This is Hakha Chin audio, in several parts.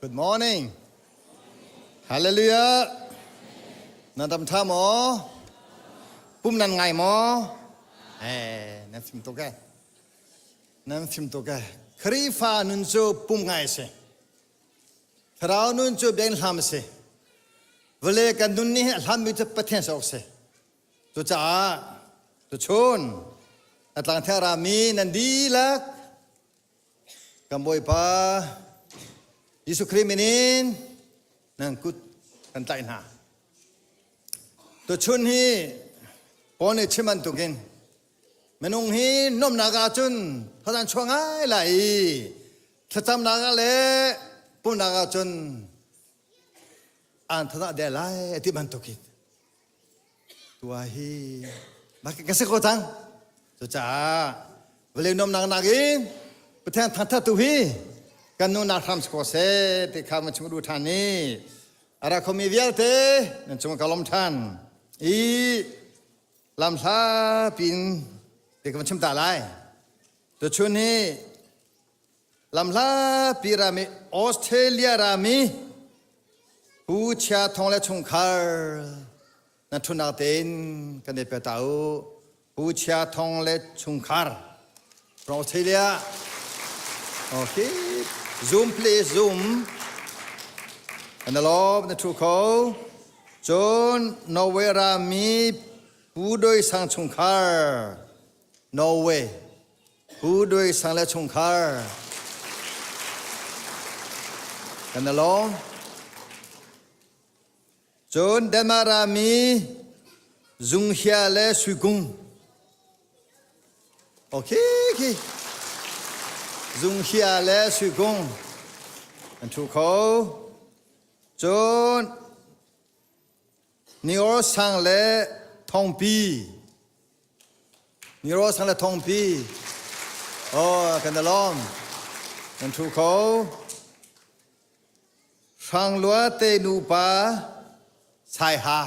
Good morning. Hallelujah. Nan dam tha maw? Pum nan ngai maw? Eh, nan fim tuk eh. Nan fim tuk eh. Khrihfa nun cu pum ngai si. Thlarau nun cu biakinn hlam a si. Vale kan nun nih a hlammi cu Pathian si awk si. Cucaah tuchun a tlangtheng rami nan dihlak kan Bawipa Jesuh Khrih min in nan kut kan tlaih hna. Tuchun hi Paul nih chim bantukin minung hi nuamhnak ahcun thazang chuah ngai lai i thlacamnak ah le pumhnak ahcun aan thazah de lai a ti bantukin tua hi ka si ko cang. Cucaah vawlei nuamnak nakin Pathian thangthat tu hi kan nunak hram si ko seh ti kha mun chung du ṭhan i a ra khomi vialte nan cung ka lawm ṭhan i lamhla pin ti ka van chim ta lai. Tuchun hi lamhla pi rami Australia rami Pu Chia Thong le chungkhar na ṭhunak tein kan i pe ta u. Pu Chia Thong le chungkhar from Australia. Okay. Zoom please Zoom. Kan lawm na ṭhu kho. Cun Norway rami Pu Doi Sang chungkhar Norway Pu Doi Sang le chungkhar kan lawm. Cun Denmark rami Zung Hia le Sui Kung. Okay, okay. Zung Hia le Sui Kung an ṭhu kho. Cun Nior Sang le Thongpi. Niro sang le thongpi. Oh, kan alom. Nan thu kho. Hranglua te nupa Saiha.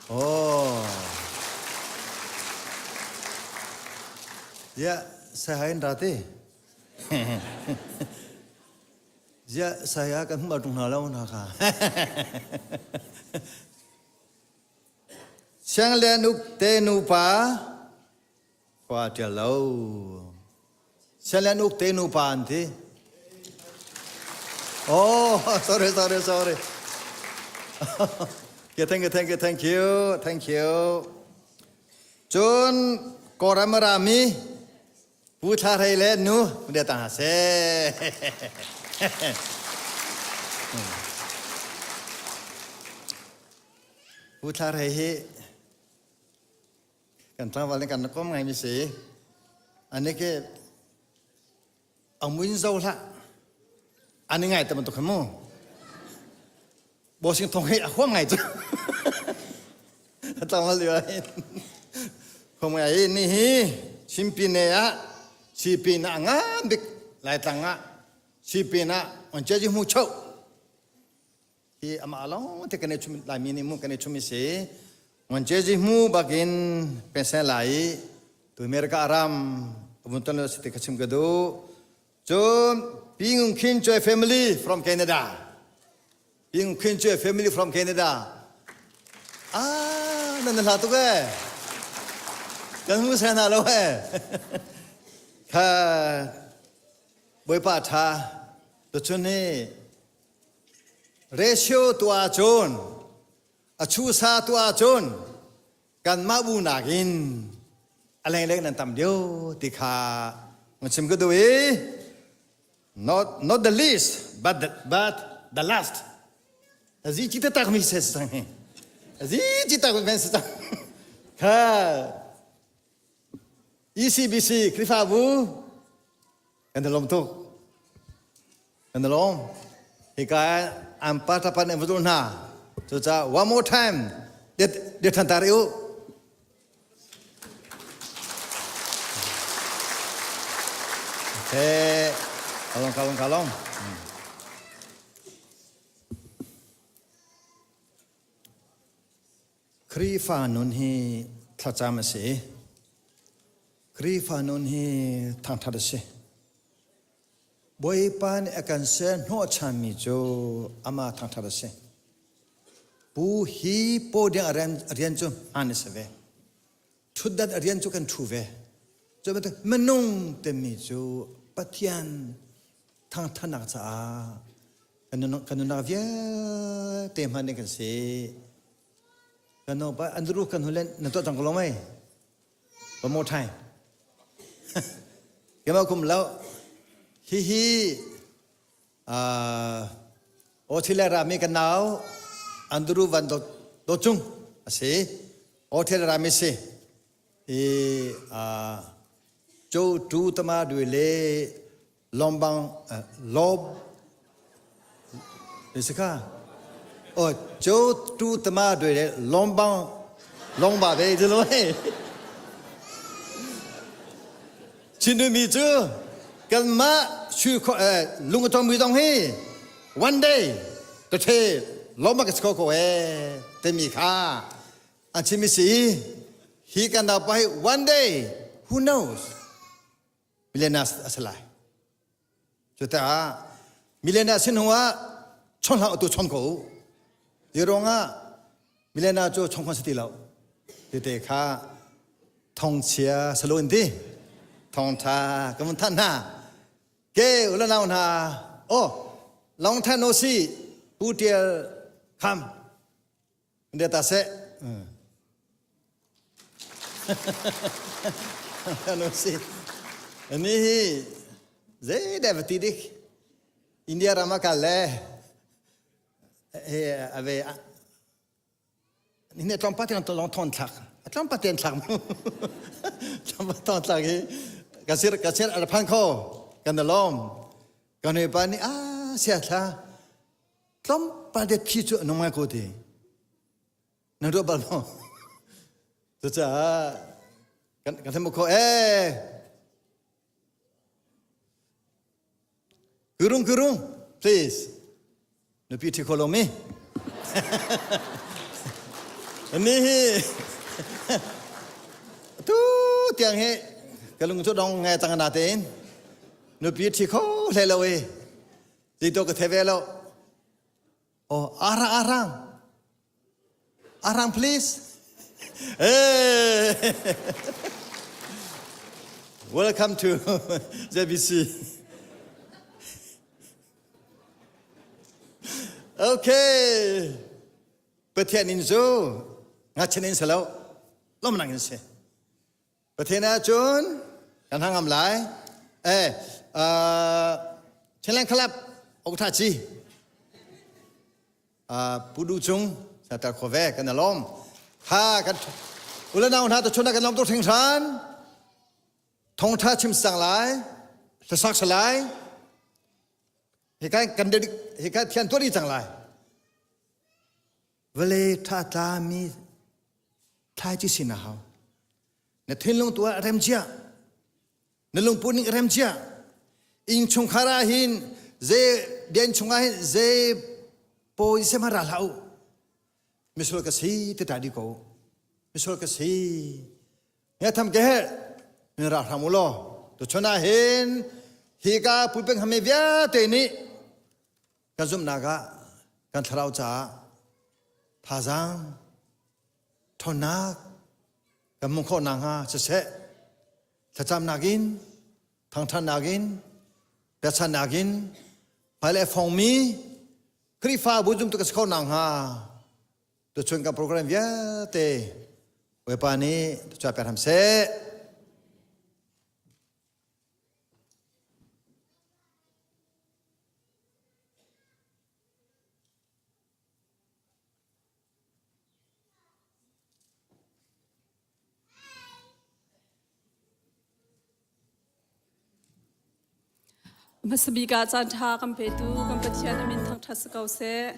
Oh. Ya, Saiha in ra te. Ziah saya kan hmuh tung hna lo na kha. Sianglian uk te nupa khua ṭial lo. Sianglian uk te nupa an ti. Oh, sorry, sorry, sorry. okay, thank you, thank you, thank you, thank you. Cun Kawlram a rami Pu Thla Hrei le nu bia ta hna seh. Pu Thla Hrei hi kan tlangval nih kan kom ngai mi si. Ani ke amuin zo hlah. Ani ngai te bantuk mu. Bosing thong hi a huam ngai cu. Tlangval lio hin. Huam ngai ni hi Chimpine ah Sipin ah ngan bik Laitlang ah Sipin ah on che ji mu chau. Hi ama long te kan chum Laimi nih mu kan chum si. Ngon che ji mu bakin pensen lai tu America ram vun ton lo si te ka chim ka du. Cun Pi Ngun Khin Choi family from Canada. Pi Ngun Khin Choi family from Canada. Ah, nan hla tuk eh. Kan hmu sen hna lo eh. Kha Bawipa tha tuchun hi ratio tuah cun a chusa tuah cun kanmah bu nakin a lengleng nan tam deuh ti kha mun chim ka duh i not the least but the, but the last azi chi tak mi se sang hi azi chi tak men se sang kha ECBC Khrihfabu kan lom tuk Kan i lawm. Hika an pa tapan in va hna. Cucaah one more time dia than tar u. Okay. Kalong kalong kalong. Khrihfa nun hi thlacam a si. Khrihfa nun hi thangthat a si. Bawipa nih a kan ser hnawhchanmi cu amah thangṭhat a si. Pu hi paw ding a rian cu hmaan a si ve. Ṭhutdan a rian cu kan ṭhu ve. Cu bantuk minung timi cu Pathian thangṭhatnak caah kan nunnak vialte hman ding kan si. Kan pa an ru kan hulen na tuah cang ko lo mei? One more time. Keimah kum lo. Hihi Australia rami kan nau Andrew Van Do Cung a si. Australia rami si. I Cho Tu Tama Dui le Lombang Lob Sika Oh Cho Tu Tama Dui le Lombang Longba ve ti lo he Chinmi cu kanmah sui lung a tongmi zong hi one day ka the loma ka ko ko e timi kha an chimi si hi kan pa hi one day who knows Millionaires a si lai. Cucaah millionaire sin hnu ah chon hlah tu chon ko u. Hi ruangah millionaire cu chong khon si ti lo. Tete kha thongchia salo in ti. Thongtha ka mun than hna. Ke ula nau hna. Oh, long time no see. Pu Tial Kham. Dia ta seh. Ano si. Ani hi zei dah va ti dik. India ram ah kal le he ave ni tlawmpal te long thon thlak. Tlawmpal te thlak mu. Tlawmpal thon thlak hi kasir kasir arphan kho kan lom. Kan pa nih a sia thla tlawmpal te thi cu a nung ngai ko ti. Na ruah bal maw? Cucaah kan kan hmu kho eh. Kurung kurung please. Nupi ṭhi kho lo mi. Ni hi tu tiang hi ka lung cu dong ngai cang na tein nupi ṭhi kho hlei lo i ti to ka the ve lo. Oh, arang arang. Arang please. Hey. Welcome to JBC. Okay. Pathian in cu ngachin in si lo. Lomnang in si. Pathian ahcun kan hangam lai. Eh, uh, Chinland Club ok tha chi. Uh, Pu Du Cung sa tar kho ve kan alom. Ha kan ulanau hna to chuna kan lom tu thing hran. Thongtha chim sang lai. Hlasak salai. Hika kan hika thian tuari cang lai. Vale tha tla mi thlai ci sin a hau. Na thinlung tu ah rem chia. Na lungput ning rem chia. Inn chungkhar ah hin ze bian chungah hin ze pawi sem ra hlah u. Misual ka si te ta di ko. Misual ka si. Nge tham ke he min ra hram u law. Tu chun ah hin hi ka pulpeng hame vialte nih kan zumhnak ah kan thlarau caah thazaang ṭhawnnak kan hmuh khawh nakhnga siseh thlacamnak in thangṭhatnak in pekchanhnak in hmailei a fongmi Khrihfabu zumtu ka si kho nakhnga tuchun kan program vialte Bawipa nih tuchun pek hram seh. Hmasabik ah caanṭha kan petu kan Pathian a min thangṭhat si ko seh.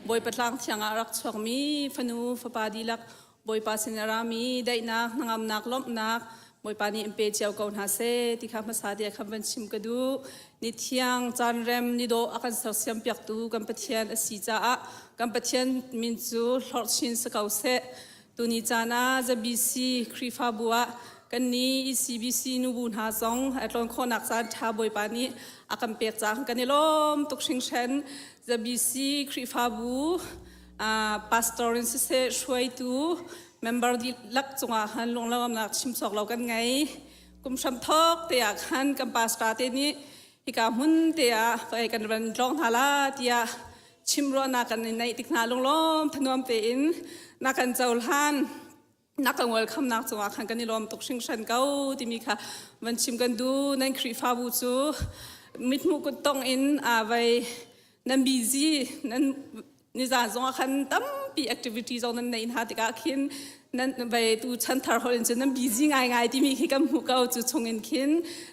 Bawipa tlang thiang ah rak chuakmi fanu fapa dihlak Bawipa sin a rami daihnak, hnangamnak, lawmhnak Bawipa nih in pe cio ko hna seh ti kha hmasa te khan van chim ka duh. Ni thiang, caan rem, ni dawh a kan sersiam piaktu kan Pathian a si caah kan Pathian min cu hlorh chin si ko seh. Tuni caan ah ZBC Khrihfabu ah kannih ECBC nubu hna zong a tlawn khawhnak caan ṭha Bawipa nih a kan pek caah kan i lawm tuk hringhran. ZBC Khrihfabu pastor in siseh hruaitu member dihlak cungah khan lunglawmnak chim cawk lo kan ngei. Kum hram thawk te ah khan kan pastor te nih hika hmun te ah kan van tlawng hna la tiah chim ruahnak kan in neih tik hna lunglawm thanuam tein na kan cohlan na kan welcome-nak cungah khan kan i lawm tuk hringhran ko timi kha van chim kan du nan Khrihfabu cu mithmuh kut tong in a vei nan busy nan nizan zongah khan tampi activity zong nan neih hna tikah khin nan vei tu chanthar holh in cun nan busy ngaingai timi khi kan hmuh ko cu chung in khin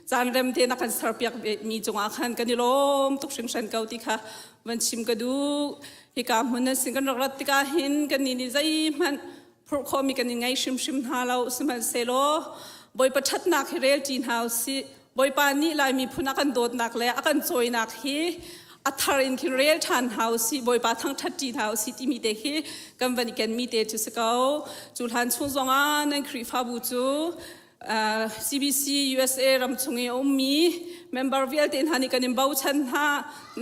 caan rem te na kan serpiak mi cungah khan kan i lawm tuk hringhran ko ti kha van chim ka duh hika hmun nan sin kan rak rat tikah hin kan ni nih zeihmanh phurh khawhmi kan in ngei hrimhrim hna lo sihmanhsehlaw Bawipa ṭhatnak hi rel ṭi hna usih Bawipa nih Lai miphun a kan dawtnak le a kan cawinak hi a thar in khin rel ṭhan hna usih Bawipa thangṭhat ṭi hna usih timi te khi kan van i kenmi te cu si ko cu hlan chung zongah nan Khrihfabu cu CBC USA ram chung i a ummi member vialte hna nih kan in bochan hna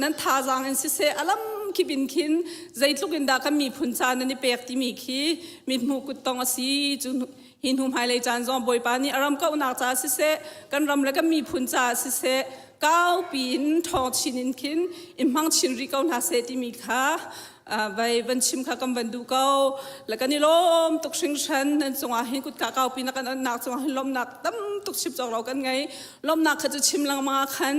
nan thazaang in siseh alam kip in khin zeitluk in dah kan miphun ca nan i pek timi khi mithmuh kuttong a si cu hi hnu hmailei caan zong Bawipa nih a ram kauhnak ca siseh kan ram le kan miphun ca siseh kaupi in ṭhawng chin in khin in hmang chin rih ko hna seh timi kha vai van chim kha kan van duh ko le kan i lawm tuk hringhran nan cungah hin kutka kaupi na kan onnak cungah hin lawmnak tam tuk chim cawk lo kan ngei lawmnak kha cu chim lengmang ah khan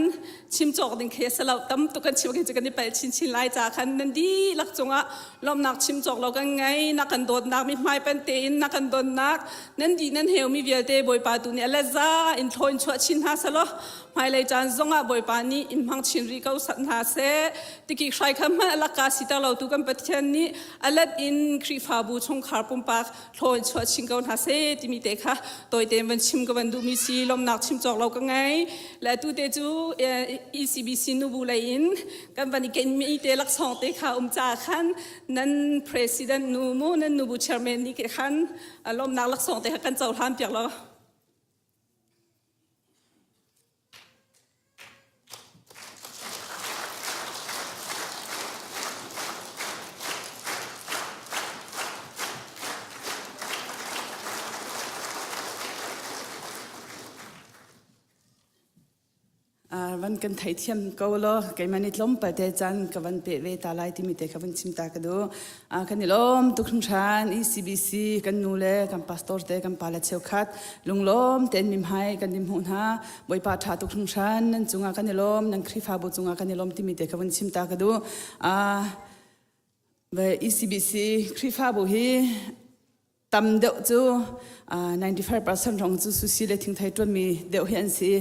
chim cawk ding khi a si lo tam tuk kan chim khi cu kan i palh chinchin lai ca khan nan dihlak cungah lawmnak chim cawk lo kan ngei na kan dawtnak mi hmai pan tein na kan donnak nan di nan heu mi vialte bawipa tu nih a leza in thlaw in chuah chin hna selaw hmailei caan zongah bawipa nih in hmang chin rih ko sat hna seh tiki hrai kha hmanh a laka siter lo tu kan. kan Pathian nih alat in Khrihfabu chungkhar pumpak thlawn chuah chin ko hna seh timi te kha tawite van chim ka van duhmi si lomnak chim cawk lo ka ngei le atu te cu ECBC nubu lei in kan van i kenmi te laksawng te kha um ca khan nan president nu mu nan nubu chairman nih ke khan lomnak laksawng te kha kan cohlan piak lo. Van kan theithiam ko law keimah nih tlawmpal te caan ka van peh ve ta lai timi te kha van chim ta ka duh. Kan i lawm tuk hringhran ECBC kan nu le kan pastor te kan pa le cheukhat lunglawm tein mimhai kan in hmuh hna. Bawipa ṭha tuk hringhran nan cungah kan i lawm nan Khrihfabu cungah kan i lawm timi te kha van chim ta ka duh. ECBC Khrihfabu hi tam deuh cu 95% rong cu sushi le thingthei ṭuanmi deuh hi an si.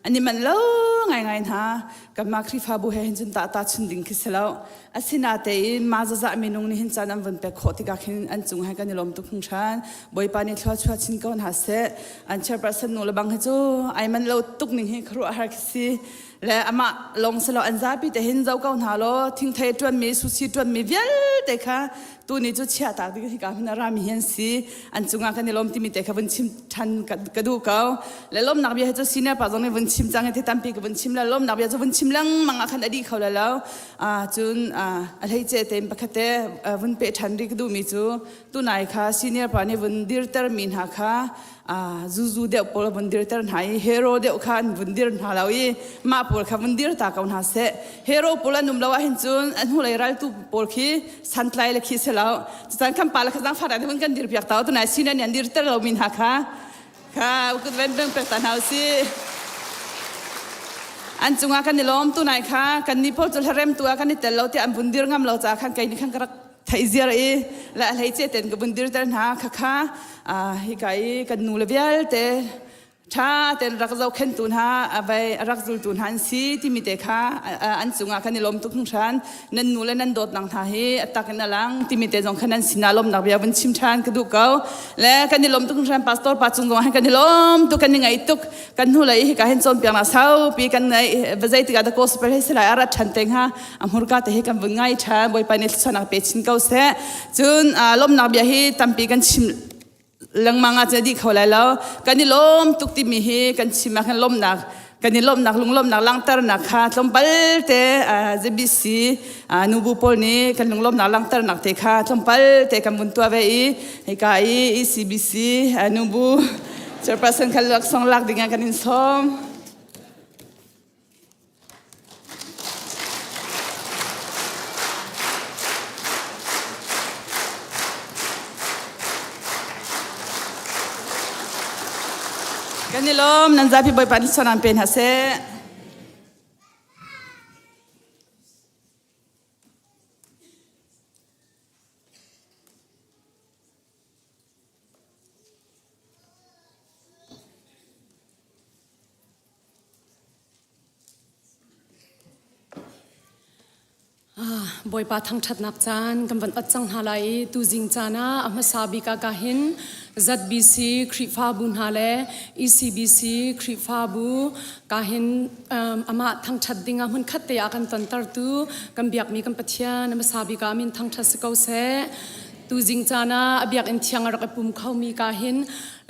An i manh lo ngaingai hna. Kanmah Khrihfabu he hin cun tah ta chun ding khi si lo. Asinatein mah zazah minung nih hin caan an vun pek khawh tikah khin an cung he kan i lawm tuk hringhran. Bawipa nih thlua chuah chin ko hna seh. An chairperson nu le bang hi cu ai manh lo tuk ning hi khuaruah har khi si. Le amah lawng si lo an zapi te hin zo ko hna law thingthei ṭuanmi sushi ṭuanmi vialte kha tuni cu chiah tak ding hika hmun a rami hi an si an cungah kan i lawm timi te kha vun chim than ka duh ko le lawmnak bia hi cu senior pa zong nih vun chim cang i tampi ka vun chim le lawmnak bia cu vun chim lengmang ah khan a dih kho le lo cun a hleice tein pakhat te vun pe than ri ka duhmi cu tunai kha senior pa nih vun dirter mi hna kha zuzu deuh pawl vun dirter hna i hero deuh kha an vun dir hna lo i mah pawl kha vun dir ta ko hna seh hero pawl an um lo ahhin cun an hnulei raltu pawl khi santlai le khi si lo cucan kan pa le kha zangfah dah kan dir piak ta tunai sin an dirter lo mi hna kha kha kut ven peng pek ta hna usih an cungah kan i lawm tunai kha kan ni pawl cu hlarem tu ah kan i tel lo tiah an vun dir ngam lo caah khan kei nih khan ka rak theih ziar i le a hleice ten ka vun dirter hna khakha hika i kan nu le vialte ṭha tein rak zohkhenhtu hna avei a rak zultu hna an si timi te kha an cungah kan i lawm tuk hringhran nan nu le nan dawtnak hna hi a tak in a lang timi te zong kha nan sinah lawmnak bia vun chim ṭhan ka duh ko le kan i lawm tuk hringhran pastor pa cung zongah kan i lawm tuk kan i ngaih tuk kan hnu lei hika hin cawnpiaknak saupi kan ngeih zei tikah dah gospel hei si lai a rat ṭhan te hnga a hmurka te hi kan vun ngai ṭhan bawipa nih thluachuahnak pe chin ko seh cun lawmnak bia hi tampi kan chim lengmang ah cun dih kho lai lo kan i lawm tuk timi hi kan chim ah khan lawmnak kan i lawmhnak lunglawmhnak langhternak kha tlawmpal te ZBC nubu pawl nih kan lunglawmhnak langhternak te kha tlawmpal te kan vun tuah ve i hika i ECBC nubu chairperson kha laksawng lak ding ah kan in sawm. Kan i lawm nan zapi Bawipa nih suan an pe hna seh. Bawipa thangṭhatnak caan kan van ot cang hna lai i tuzing caan ah a hmasa bik ah ka hin ZBC Khrihfabu hna le ECBC Khrihfabu ka hin amah thangṭhat ding ah hmunkhat te ah kan tontertu kan biakmi kan Pathian a hmasa bik ah a min thangṭhat si ko seh. Tuzing caan ah a biakinn thiang a rak i pum khomi ka hin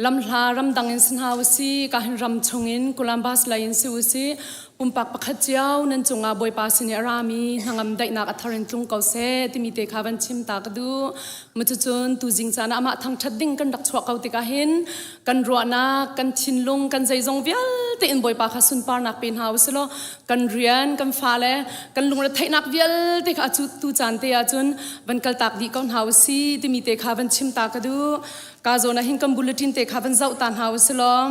lamhla ramdang in si hna usih, ka hin ram chungin Columbus lei in si usih, pumpak pakhat cio nan cungah Bawipa sin i a rami hnangam daihnak a thar in tlung ko seh timi te kha van chim ta ka duh. Cucun tuzing caan ah amah thangṭhat ding kan rak chuah ko tikah hin kan ruahnak, kan thinlung, kan zeizong vialte in Bawipa kha sunparnak pe hna usih law kan rian, kan fale, kan lungretheihnak vialte kha a tu caan te ahcun van kaltak dih ko hna usih timi te kha van chim ta ka duh. Ka zawn ah hin kan bulletin te kha van zoh ta hna usih law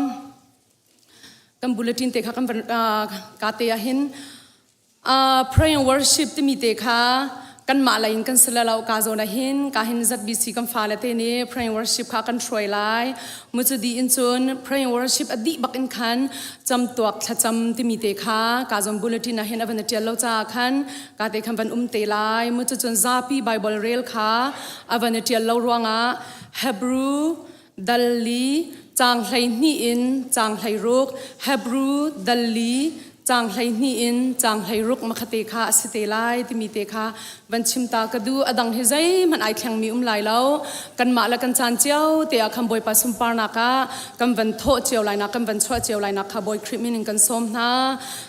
kan bulletin te kha kan van ka te ah hin pray and worship timi te kha Kanmah lei in kan si lo ka zawn ah hin ka hin ZBC kan fale te nih praying worship kha kan hruai lai. Mu cu di in cun praying worship a dih bak in khan camtuak thlacam timi te kha ka zawn bulletin ah hin a van tial lo caah khan ka te khan van um te lai. Mu cu cun zapi Bible rel kha a van tial lo ruangah Hebrew dal li caang 12 in caang 16 Hebrew dal li caang 12 in caang 16 makhate kha a si te lai timi te kha van chim ta ka du a dang hi zeihmanh ai thlengmi um lai lo kanmah le kan caan cio te ah khan Bawipa sunparnak ah kan van thawh cio lai nak kan van chuah cio lai nak kha Bawi Khrih min in kan sawm hna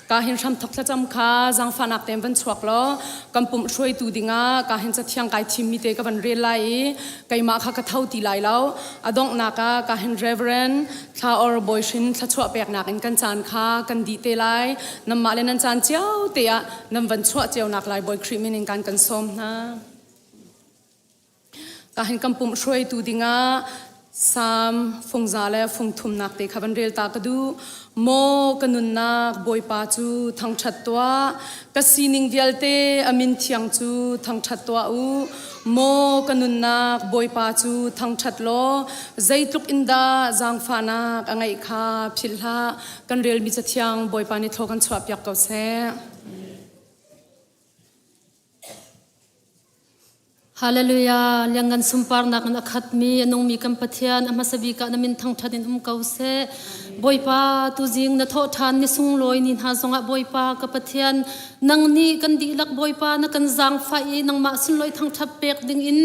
ka hin hram thok thlacam kha zaangfahnak tein van chuak law kan pumh hruaitu dingah ka hin cathiang kai thimmi te ka van rel lai i keimah kha ka tho ti lai lo a donghnak ah ka hin Reverend thla or bawihrin thluachuah peknak in kan caan kha kan dih te lai nanmah le nan caan cio te ah nan van chuah cio nak lai Bawi Khrih min in kan kan sawm hna ka hin kan pumh hruaitu dingah Salm fungza le fungthumnak te kha van rel ta ka duh Maw ka nunnak Bawipa cu thangṭhat tuah ka sining vialte a min thiang cu thangṭhat tuah u Maw ka nunnak Bawipa cu thangṭhat law zeitluk in dah zaangfahnak a ngeih kha philh hlah kan relmi cathiang Bawipa nih thaw kan chuahpiak ko seh. Hallelujah! Lianngan sunparnak in a khatmi, a nungmi kan Pathian, a hmasa bik ah na min thangṭhat in um ko seh. Bawipa, tuzing na thawh ṭhan ni sunglawi ni hna zongah Bawipa ka Pathian, nang nih kan dihlak Bawipa na kan zaangfah i nangmah sunlawi thangṭhat pek dingin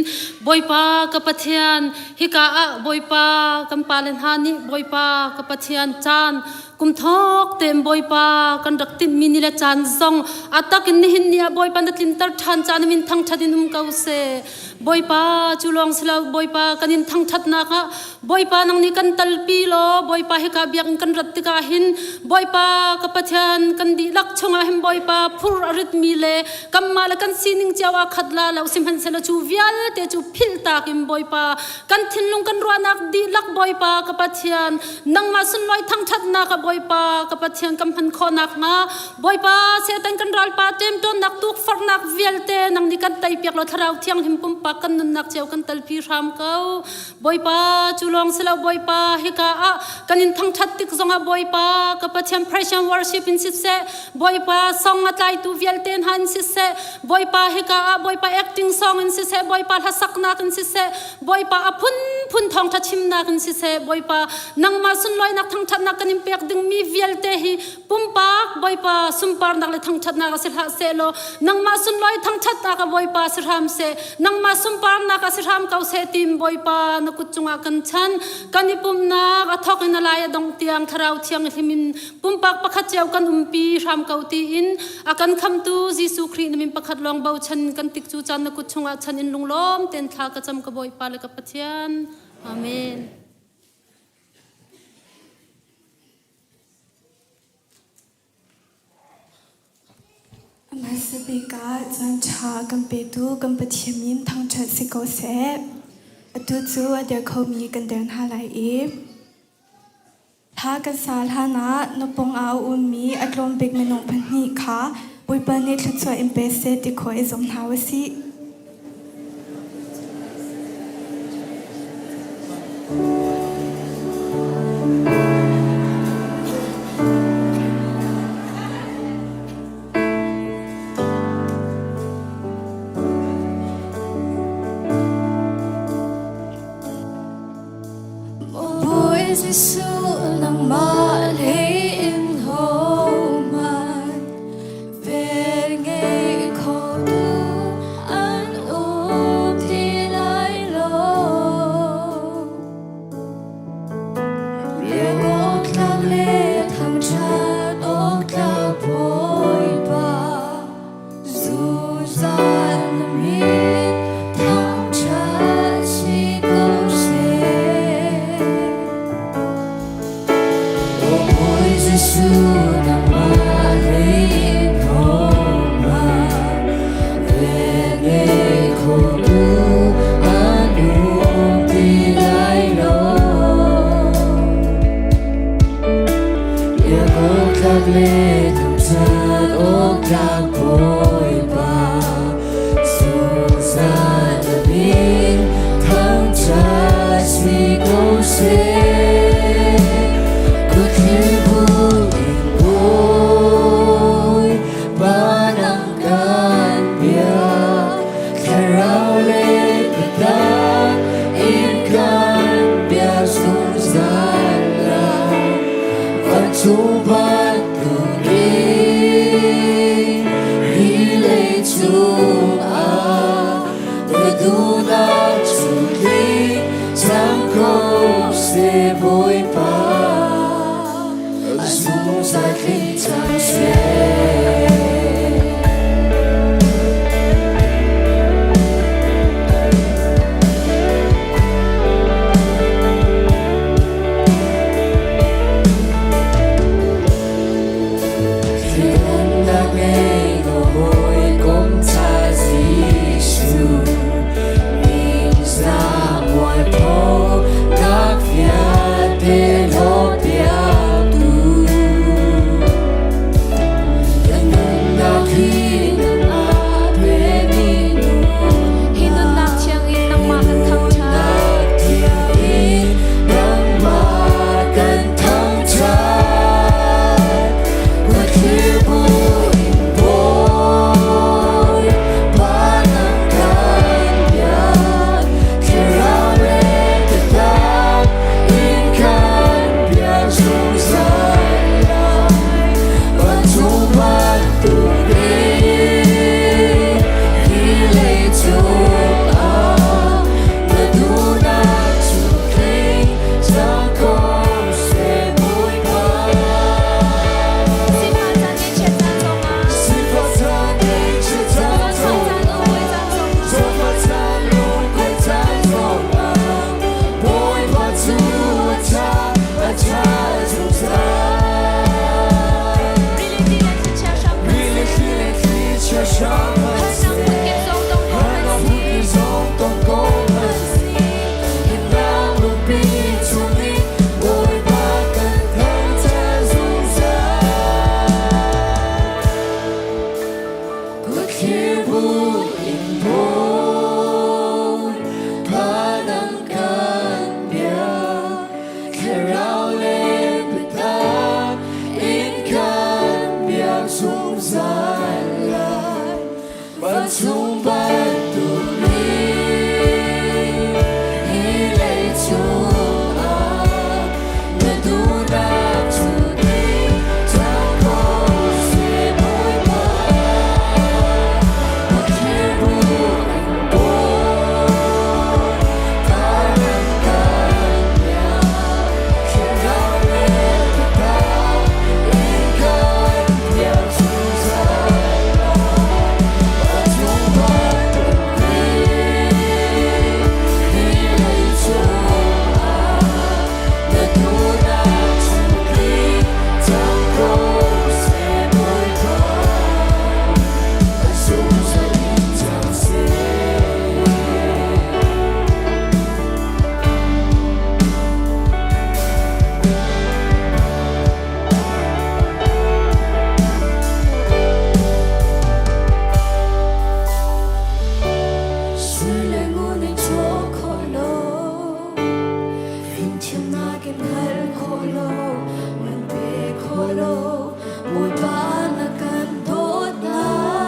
Bawipa ka Pathian, hika ah Bawipa kan pale hna nih Bawipa ka Pathian caan Kum thawk tein Bawipa kan rak timhmi ni le caan zong a tak in nihin ni ah Bawipa na tlinter ṭhan caan min thangṭhat in um ko seh. Bawipa cu lawng si lo Bawipa kan in thangṭhatnak ah Bawipa nang nih kan talpi law Bawipa hika biakinn kan rat tikah hin Bawipa ka Pathian kan dihlak chungah hin Bawipa phur a ritmi le kanmah le kan sining cio ah khat la lo sihmanhsehlaw cu vialte cu philhtak in Bawipa kan thinlung kan ruahnak dihlak Bawipa ka Pathian nangmah sunlawi thangṭhatnak ah Bawipa ka Pathian kan hman khawh nakhnga Bawipa Satan kan ralpa ṭemṭawnnak tukforhnak vialte nang nih kan teipiak law Thlarau Thianghlim pumpak kan nunnak cio kan telpi hram ko Bawipa cu lawng si lo Bawipa hika ah kan in thangṭhat tik zongah Bawipa ka Pathian praise and worship in siseh Bawipa song a tlaitu vialte hna in siseh Bawipa hika ah Bawipa acting song in siseh Bawipa hlasaknak in siseh Bawipa a phunphun thawngṭha chimnak in siseh Bawipa nangmah sunlawinak thangṭhatnak kan in pek dingmi vialte hi pumpak Bawipa sunparnak le thangṭhatnak a si hlah seh law nangmah sunlawi thangṭhatnak a Bawipa si hram seh nangmah sunparnak a si hram ko seh tim Bawipa na kut cungah kan chan kan i pumnak a thawk in a lai a dongh tiang Thlarau Thianghlim in pumpak pakhat cio kan umpi hram ko tiin a kan khamtu Jesuh Khrih na min pakhat lawng bochan kan tik cu caan na kut chungah chan in lunglawm ten thla ka cam ka Bawipa le ka Pathian. Amen. Hmasa bik ah caan ṭha kan petu kan Pathian min thangṭhat si ko seh. Atu cu a der khomi kan der hna lai i Thla kan sa hlanah na pawngah a ummi a tlawm bik minung pahnih kha Bawipa nih thluachuah in pe seh ti khawh i zum hna u sih. Bawi Jesuh nangmah lei in hohmanh vel ngei kho tu an um ti lai lo. Rian awk tlak le thangṭhat awk tlak Bawipa Zungzal na min thangṭhat si ko seh. Aw Bawi Jesuh nangmah lei in thawngah vel ngei khotu an um ti lai lo. Biak awk tlak le thangṭhat awk tlak Bawipa. Vancung bantukin hi leicung ah na duhnak cu tling cang ko seh Bawipa, a zungzal tling cang seh. Thleidannak ngei lo hawikom ṭha Jesuh, ningzah mualphonak vialte hlawtpiaktu. Ka nunnak hi nangmah pemi nu, Hi nunnak thiang in nangmah kan thangṭhat. nunnak thiang in nangmah kan thangṭhat. Khuathlibu in Bawipa nang kan biak, Thlarau le biatak in kan biak zungzal lai. Vancung bantukin hi leicung ah na duhnak cu tling cang ko seh Bawipa. Sifah caan ngaihchiat caan zongah, Sifah caan ngaihchiat caan zawtfah caan lungkuai caan zongah, Zawtfah caan lungkuai caan zongah, Bawipa cu a ṭha, a ṭha zungzal. Rili ti le thlichia hram hmanh Rili seh, thli le thlichia hram hmanh harnak seh, phunkip zong tong ko hmanh harnak seh, phunkip zong tong ko hmanh seh, Himnak lungpi chungin Bawipa kan thangṭhat zungzal. Khuathlibu in Bawipa nang kan biak, Thlarau le biatak in kan biak zungzal lai. Vancung bantukin hi leicung ah na duhnak cu tling cang ko seh Bawipa. Khuathlibu in Bawipa nang kan biak, Thlarau le biatak in kan biak zungzal lai. Vancung bantukin hi leicung ah na duhnak cu tling cang ko seh Bawipa. A zungzal in cang seh. Sui le ngun in caw khawh lo, fimthiamnak in hngal khawh lo, man pe khawh lo, Bawipa na kan dawtnak.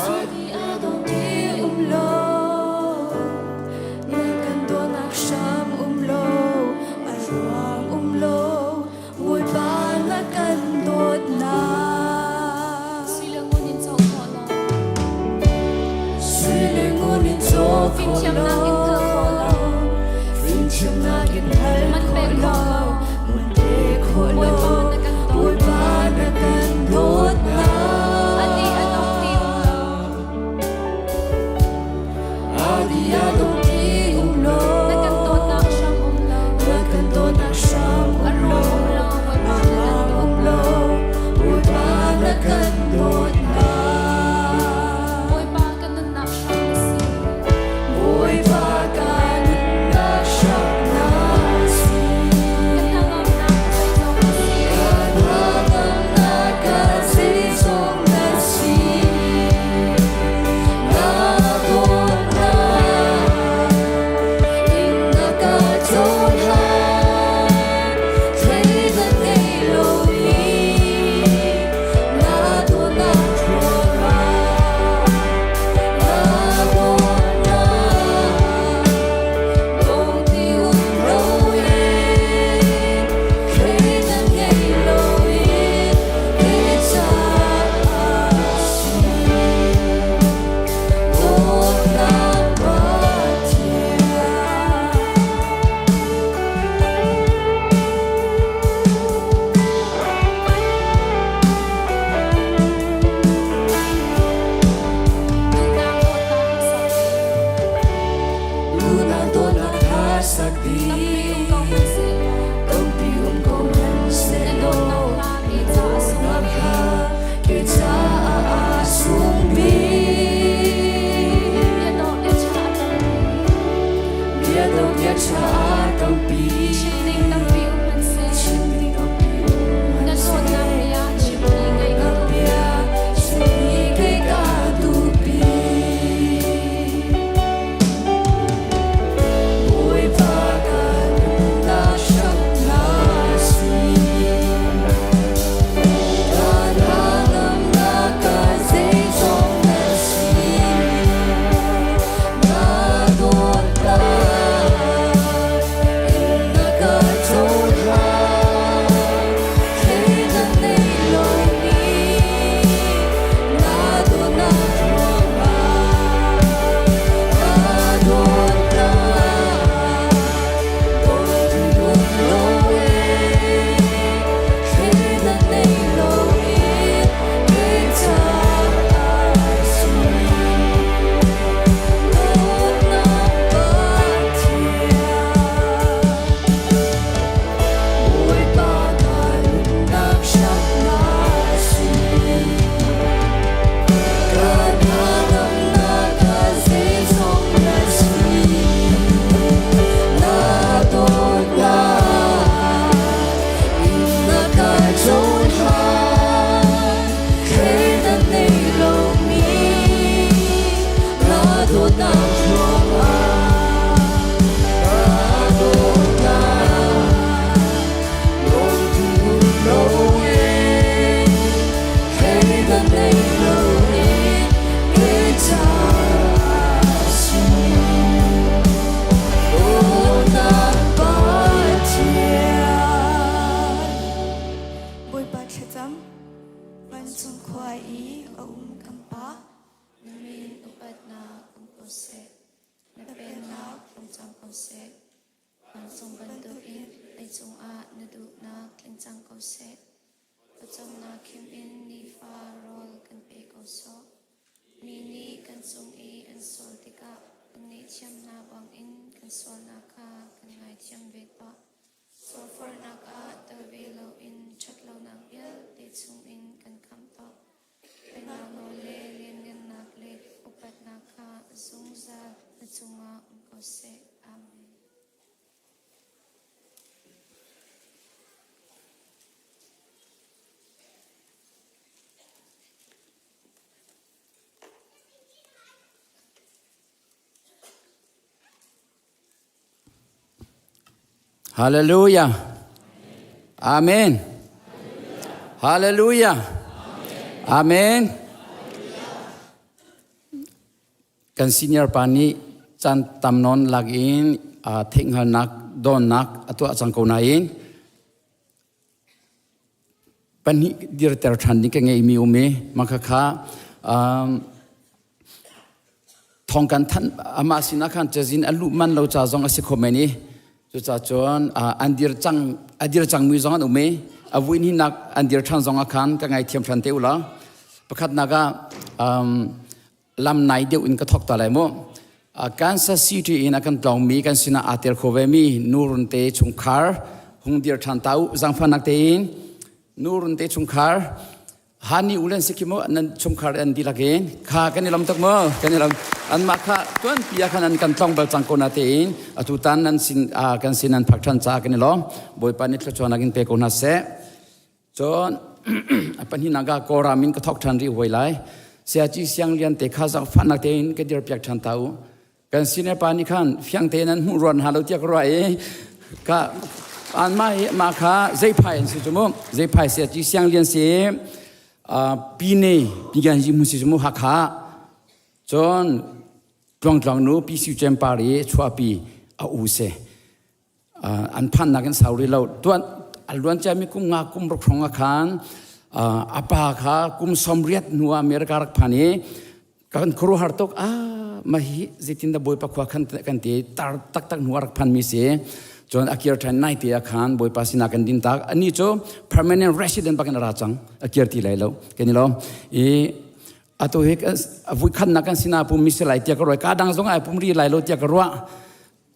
Sui a dong ti um lo, na kan dawtnak hram um lo, a ruang um lo, Bawipa na kan dawtnak. Sui le ngun in cawk khawh lo, Sui le ngun in caw khawh fimthiamnak in lo, hngalh khawh lo, fimthiamnak in hngal man khawh pek lo, khawh lo, man pe khawh lo, Bawipa na kan dawt. Bawipa na kan dawtnak. A di a dong ti um lo, A di a dong ti um lo, na kan dawtnak hram um lo, na kan dawtnak hram a um ruang lo, um lo, a Bawipa na kan ruang um dawtnak. lo, Bawipa na kan dawtnak. Bawipa kan nunnak hram na si. Bawipa kan nunnak hram na si. Kan hnangamnak zeizong na si. sak dih. Tampi um ko hmanhsehlaw na dawtnak kha kei caah a sung bik. Bia dawh bia ṭha tampi. Chim ding tampi um hmanhseh. Na bia chimmi kei ka duhpi. Bawipa ka nunnak hramhnak si. Ka hnangamnak ka zeizong na si. Na dawtnak in na ka cohlan. Thleidan nei lomi na dawtnak ruangah na dawtnak dawtu dawt loin thleidan nei loin kei caah si. Dawtnak Pathian. Bawipa ka nunnak hramhnak si. Ka hnangamnak ka zeizong na si. Na dawtnak in na ka cohlan. Thleidan nei lomi na dawtnak ruangah ka dawtnak lungthu loin thleidan nei loin kei caah si. Dawtnak Pathian. Bawipa thlacam, vancung khua i a um kan Pa. Na min upatnak um ko seh. Na pennak tlung cang ko seh. Vancung bantukin leicung ah na duhnak tling cang ko seh. Pawcawmnak khim in nifa rawl kan pe ko sawh. Mi nih kan cung i an sual tikah kan ngaihthiam hna bangin kan sualnak kha kan ngaithiam ve tuah. Sualforhnak ah tel ve loin ṭhatlonak vialte chungin kan khamh tuah. Pennak nawl le lianngannak le upatnak kha zungzal na cungah um ko seh. Amen. Hallelujah. Amen. Hallelujah. Amen. Kan senior pa nih caan tam nawn lak in theihhngalhnak dawnnak a tuah cang ko nain pahnih dirter ṭhan ding ka ngeimi um i makhakha thong kan thanh amah sinah khan cazin a luh man lo ca zong a si kho men i cucaah cun an dir cang a dir cangmi zong an um i a vui nak an dir ṭhan zong ah khan ka ngaithiam ṭhan te u la pakhatnak ah lam nai deuh in ka thok ta lai mu Kansas City in a kan tlawngmi kan sinah aa tel kho ve mi nurun te chungkhar hung dir ṭhan ta u zangfahnak tein nurun te chungkhar hani ulen sikhi mu nan chungkhar an dihlak in kha kan i lom tuk mu kan i lom an mah kha tuan pi ah khan an kan tlong bal cang ko na tein atu tan nan sin kan sin nan phak ṭhan ca kan i lom bawipa nih thluachuahnak in pe ko hna seh Cun a pahnihnak ah Kawlram in ka thawk ṭhan rih hawi lai. Siaci Siang Lian te kha zaangfahnak tein ka dirpiak ṭhan ta u. Kan senior pa nih khan fiang tein an hmuh ruan hna lo tiah ka ruah i ka anmah hi mah kha zeiphai an si cu mu. Zeiphai Siaci Siang Lian si Pine Pigan Yi hmun si cu mu Hakha. Cun Tluangtluang nu PC Cempar i chuahpi a u si. An phannak in sau rih lo. Tuan a luan ciami kum nga kum ruk hrawng ah khan a pa kha kum 80 hnu ah America rak phan i kan khuaruahhar tuk ah mah hi zeitin dah Bawipa khua khan kan ti tar taktak hnu ah rak phan mi si cun a kir ṭhan nai te ah khan Bawipa sinah kan din tak ani cu permanent resident bakin a ra cang a kir ti lai lo kan i lo i atu hi a vui khannak kan sinah pum mi si lai tiah ka ruah ka dang zong ai pum ri lai lo tiah ka ruah.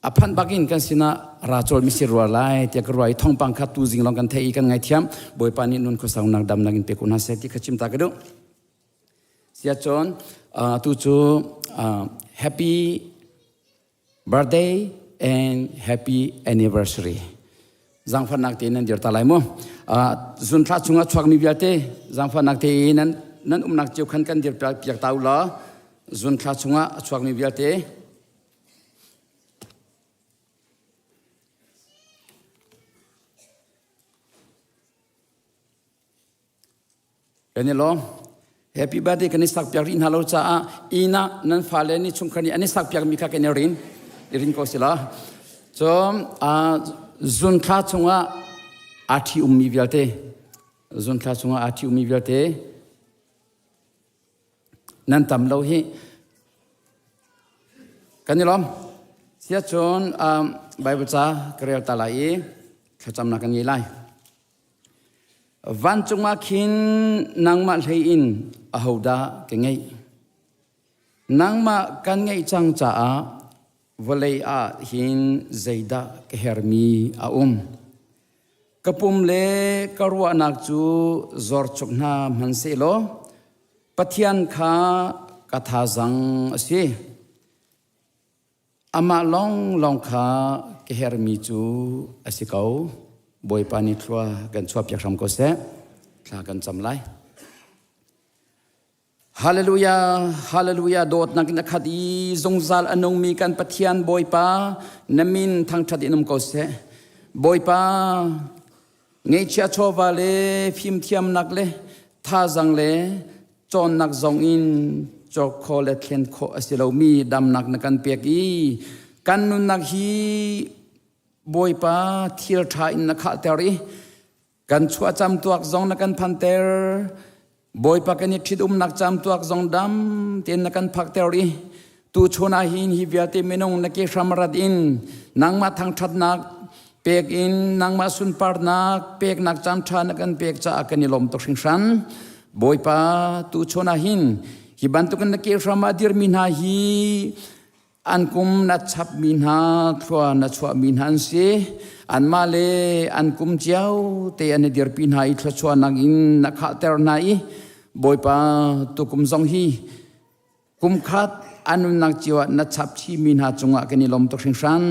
A phanh bakin kan sinah ra cawl mi si rua lai tiah ka ruah i thawngpang kha tu zing lawng kan theih i kan ngaithiam. Bawipa nih nun khuasaunak damnak in pe ko hna seh ti kha chim ta ka duh. Sia cun tu cu happy birthday and happy anniversary. Zaangfahnak tein nan dir ta lai mu. Zun thla chungah chuakmi vialte zaangfahnak tein nan nan umnak cio khan kan dir piak ta u law zun thla chungah a chuakmi vialte Kan i lawm. Happy birthday kan i sak piak rih hna lo caah inn ah nan fale nih chungkhar nih an i sak piakmi kha kan i rin. I rin ko si la. Cun zun thla chungah aa ṭhi ummi vialte zun thla chungah aa ṭhi ummi vialte nan tam lo hi kan i lawm sia cun Bible ca ka rel ta lai i thlacamnak kan ngei lai vancung ah khin nangmah hlei in ahodah ka ngeih nangmah kan ngeih cang caah vawlei ah hin zeidah ka hermi a um Ka pum le ka ruahnak cu zorchuk hna hmanhsehlaw Pathian kha ka thazang a si. Amah lawnglawng kha ka herhmi cu a si ko. Bawipa nih thlua kan chuahpiak hram ko seh. Thla kan cam lai. Hallelujah, hallelujah, dawtnak in a khat i zungzal a nungmi kan Pathian Bawipa, na min thangṭhat in um ko seh. Bawipa, ngeihchia chawva le fimthiamnak le thazang le cawnnak zong in cawk khawh le thlen khawh a si lomi damnak na kan pek i kan nunnak hi Bawipa thil ṭha in na khahter i Kan chuah camtuak zong na kan phanter. Bawipa kan i ṭhitumnak camtuak zong dam tein na kan phakter i tuchun ah hin hi vialte minung na ke hram rat in nangmah thangṭhatnak pek in nangmah sunparnak peknak caan ṭha na kan pek caah kan i lawm tuk hringhran. Bawipa tuchun ah hin hi bantukin na ke hram ah dirmi hna hi An kum na chapmi hna, thlua na chuahmi hna an si. Anmah le an kum cio te an i dirpi hna i thluachuahnak in na khahter hna i Bawipa tukum zong hi kum khat an nunnak cio ah na chap chihmi hna cungah kan i lawm tuk hringhran.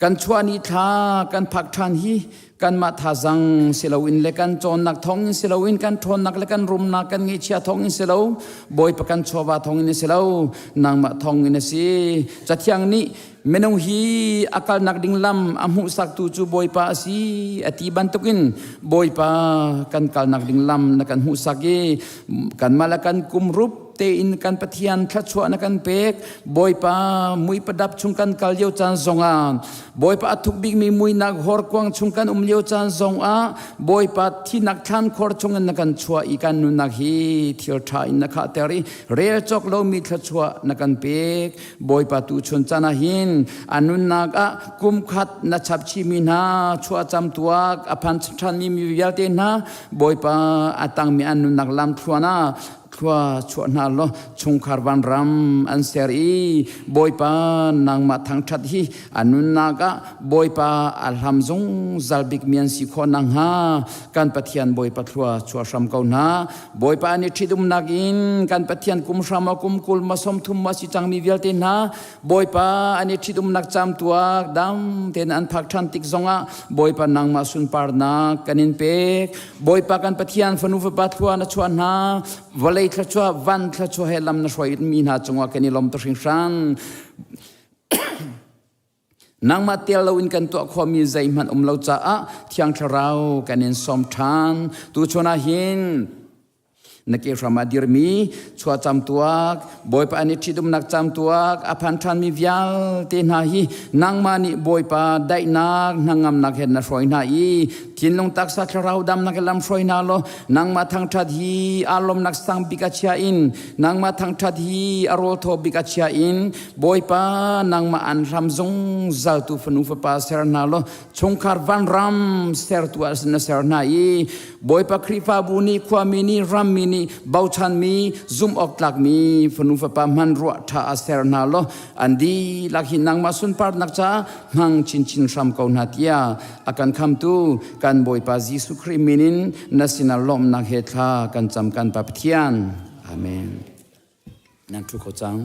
Kan chuah ni thla kan phak ṭhan hi kanmah thazang si loin le kan cawnnak thawngin si loin kan ṭhawnnak le kan rumnak kan ngeihchia thawngin si lo Bawipa kan chawva thawngin si lo nangmah thawngin a si Cathiang nih minung hi a kalnak ding lam a hmuhsaktu cu Bawipa a si a ti bantukin Bawipa kan kalnak ding lam na kan hmuhsak i kanmah le kan kumrup tein kan Pathian thluachuah na kan pek Bawipa mui padap chung kan kal lio caan zongah Bawipa a thuk bikmi muinak horkuang chung kan um lio caan zongah Bawipa thinak thlan khor chungin na kan chuah i kan nunnak hi thil ṭha in na khahter i rel cawk lomi thluachuah na kan pek Bawipa tu chun caan ah hin a nunnak ah kum khat na chap chihmi hna chuah cam tuak a phan ṭhanmi mi vialte hna Bawipa a tangmi an nunnak lam thluan ah thlua chuah hna law chungkhar vanram an ser i Bawipa nangmah thangṭhat hi a nunnak ah Bawipa a hlam zungzal bikmi an si khawh nakhnga kan Pathian Bawipa thlua chuah hram ko hna. Bawipa an i ṭhitumnak in kan Pathian kum hram ah kum 20 ma 30 ma si cangmi vialte hna Bawipa an i ṭhitumnak camtuak dam tein an phak ṭhan tik zongah Bawipa nangmah sunparnak kan in pek. Bawipa kan Pathian fanu fapa thlua na chuah hna vawlei thluachuah van thluachuah he lam na hruai mi hna cungah kan i lawm tuk hringhran nangmah tel loin kan tuah khawhmi zeihmanh um lo caah thiang thlarau kan in sawm ṭhan tu chun ah hin na ke hram ah dirmi chuahcam tuak Bawipa an i ṭhitumnak cam tuak a phan ṭhanmi vialte hna hi nangmah nih Bawipa daihnak hnangamnak he na hruai hna i thinlung taksa thlarau damnak he lam hruai hna law nangmah thangṭhat hi aa lawmnak sang bik a chia in nangmah thangṭhat hi a rawl thaw bik a chia in Bawipa nangmah an hlam zungzal tu fanu fapa ser hna law chungkhar vanram sertu ah na ser hna i Bawipa Khrihfabu nih khuami nih rammi nih. nih bochanmi zumh awk tlakmi fanu fapa hman ruah ṭha a ser hna law an dihlak hi nangmah sunparnak caah hmang chinchin hram ko hna tiah a kan khamtu kan Bawipa Jesuh Khrih min in na sinah lawmhnak he thla kan cam kan Pa Pathian. Amen. Nan ṭhu kho cang.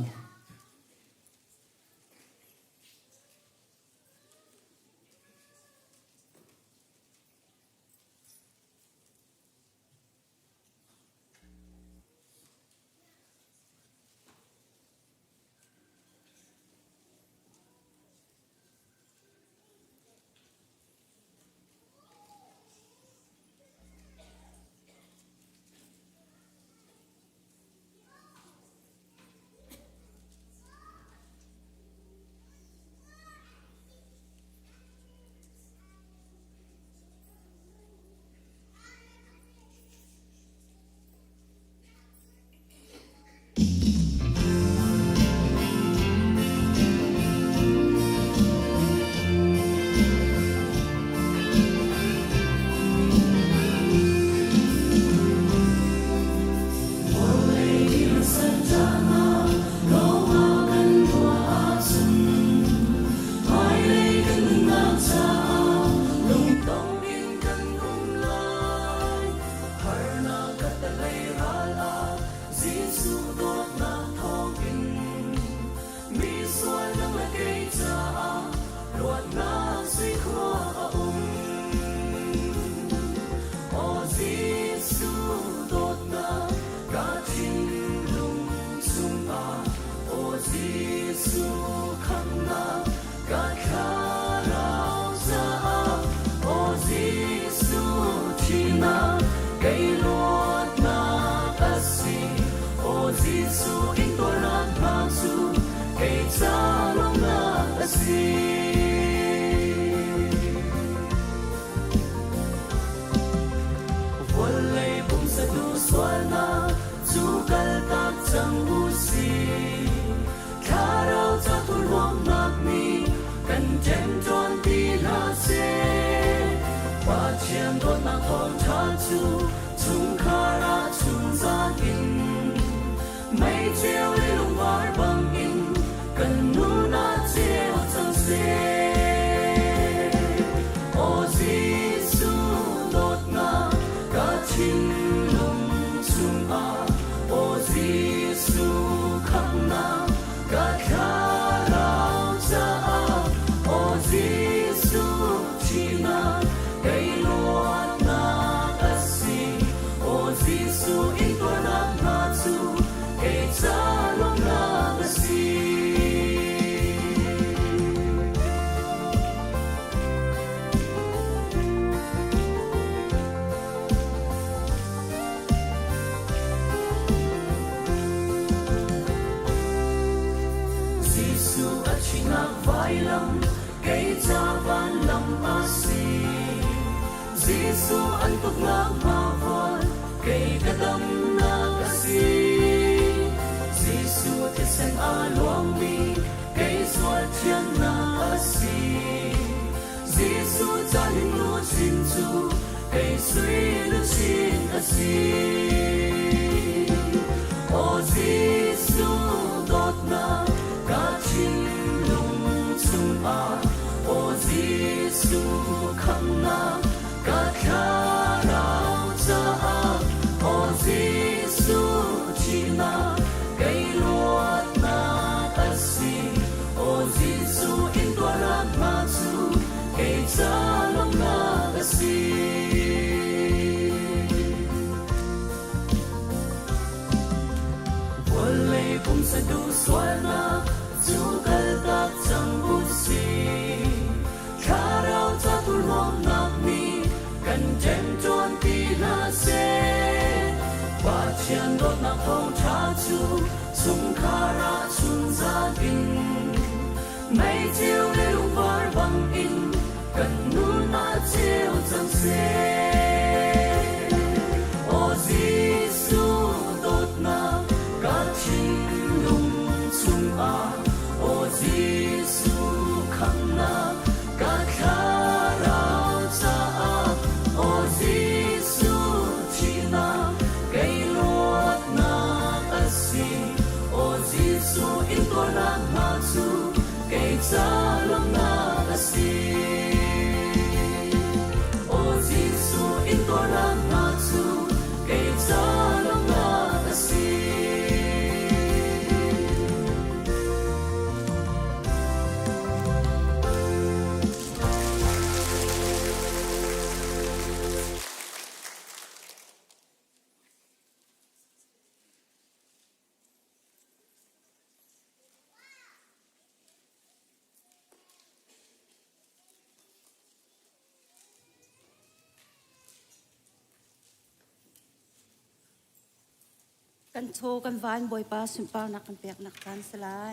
Kan chaw kan van Bawipa sunparnak kan peknak caan si lai.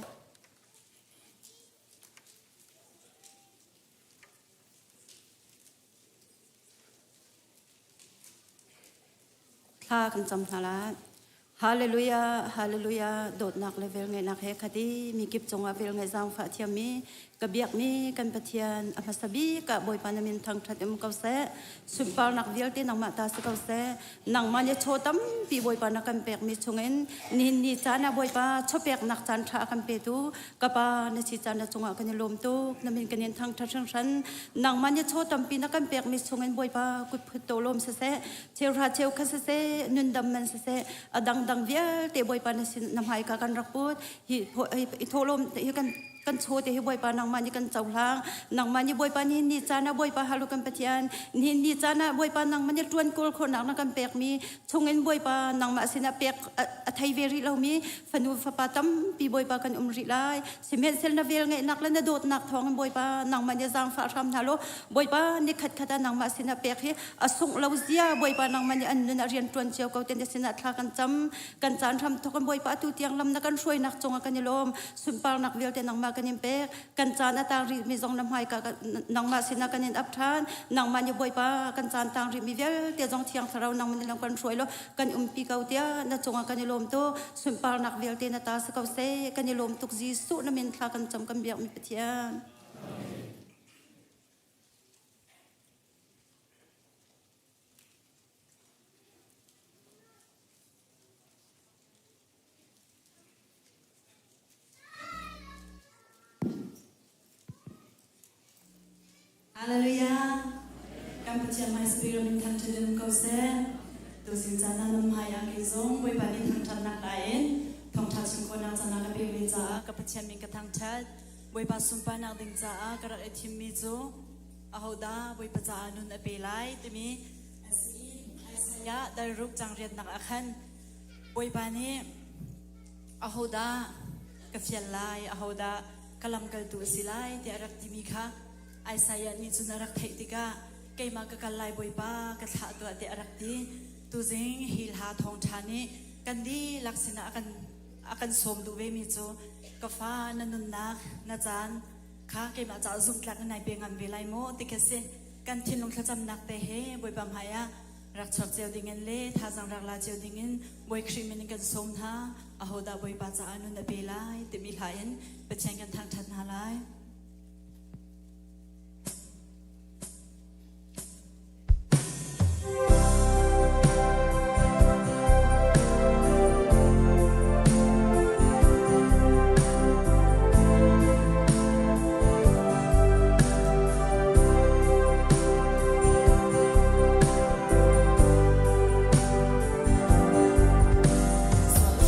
Thla kan cam hna lai. Hallelujah, hallelujah, dawtnak le velngeihnak he khat i mi kip cungah velngeih zaangfah thiammi ka biakmi kan Pathian a hmasa bik ah Bawipa na min thangṭhat um ko seh. Sunparnak vialte nangmah ta si ko seh. Nangmah nih chaw tampi Bawipa na kan pekmi chungin nihin ni caan ah Bawipa chawpeknak caan ṭha a kan petu ka pa na si caan na cungah kan i lawm tuk na min kan in thangṭhat hringhran nangmah nih chaw tampi na kan pekmi chungin Bawipa kut phut to lawm siseh cheuhra cheukhat siseh nundam man siseh a dangdang vialte Bawipa na sin na hmaika kan rak put hi i thawhlawm hi kan kan chaw te hi Bawipa nangmah nih kan cohlang nangmah nih Bawipa nihin ni caan ah Bawipa halu kan Pathian nihin ni caan ah Bawipa nangmah nih ṭuan kawl khawhnak na kan pekmi chungin Bawipa nangmah sinah pek a thei ve rih lomi fanu fapa tampi Bawipa kan um rih lai sihmanhsehlaw na vel ngeihnak le na dawtnak thawngin Bawipa nangmah nih zaangfah hram hna law Bawipa ni khat khat ah nangmah sinah pek hi a sungh lo zia Bawipa nangmah nih an nun ah rian ṭuan cio ko te na sinah thla kan cam kan caan hram thawk in Bawipa atu tiang lam na kan hruainak cungah kan i lawm sunparnak vialte nangmah kan in pek kan caan a tang rihmi zong na hmaika nangmah sinah kan in ap ṭhan nangmah nih Bawipa kan caan tang rihmi vialte zong thiang thlarau nangmah nih lam kan hruai law kan umpi ko tiah na cungah kan i lawm tuk sunparnak vialte na ta si ko seh kan i lawm tuk Jesuh na min thla kan cam kan biakmi Pathian. Hallelujah. Kan Pathian hmai spirit min thangṭhat in ko seh. Tuzing caan ah nan hmai ah kei zong Bawipa nih thangṭhatnak la in thawngṭha chim khawhnak caan ah ka pek ve caah ka Pathian min ka thangṭhat. Bawipa sunparnak ding caah ka rak i thimmi cu ahodah Bawipa caah nun a pe lai timi a si i Isaiah dalruk cang riannak ah khan Bawipa nih ahodah ka fial lai, ahodah ka lamkaltu a si lai tiah a rak timi kha Isaiah nih cun a rak theih tikah keimah ka kal lai Bawipa ka thlah tuah tiah a rak ti. Tuzing hi hla thawngṭha nih kan dihlak sinah a kan a kan sawm duh vemi cu ka fa na nunnak na caan kha keimah caah zumhtlak in nai pe ngam ve lai maw ti khi si. Kan thinlung thlacamnak te he Bawipa hmai ah rak chuak cio dingin le thazaang rak la cio dingin Bawi Khrih min in kan sawm hna. Ahodah Bawipa caah nun a pe lai timi hla in Pathian kan thangṭhat hna lai.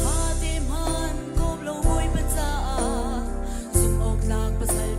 Fate hman kawm lo Bawipa caah zumh awk tlak pasal.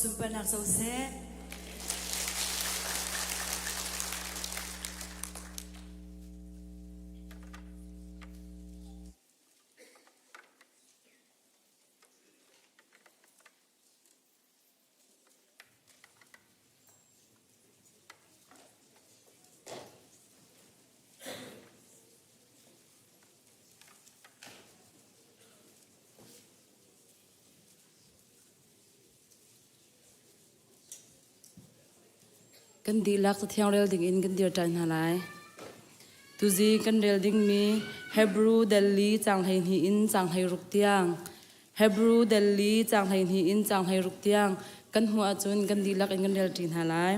sunparnak co seh. Kan dihlak cathiang rel dingin kan dir ṭai hna lai. Tuzi kan rel dingmi Hebrew Delhi caang 12 in caang 16 tiang Hebrew Delhi caang 12 in caang 16 tiang kan hmuh ahcun kan dihlak in kan rel ṭi hna lai.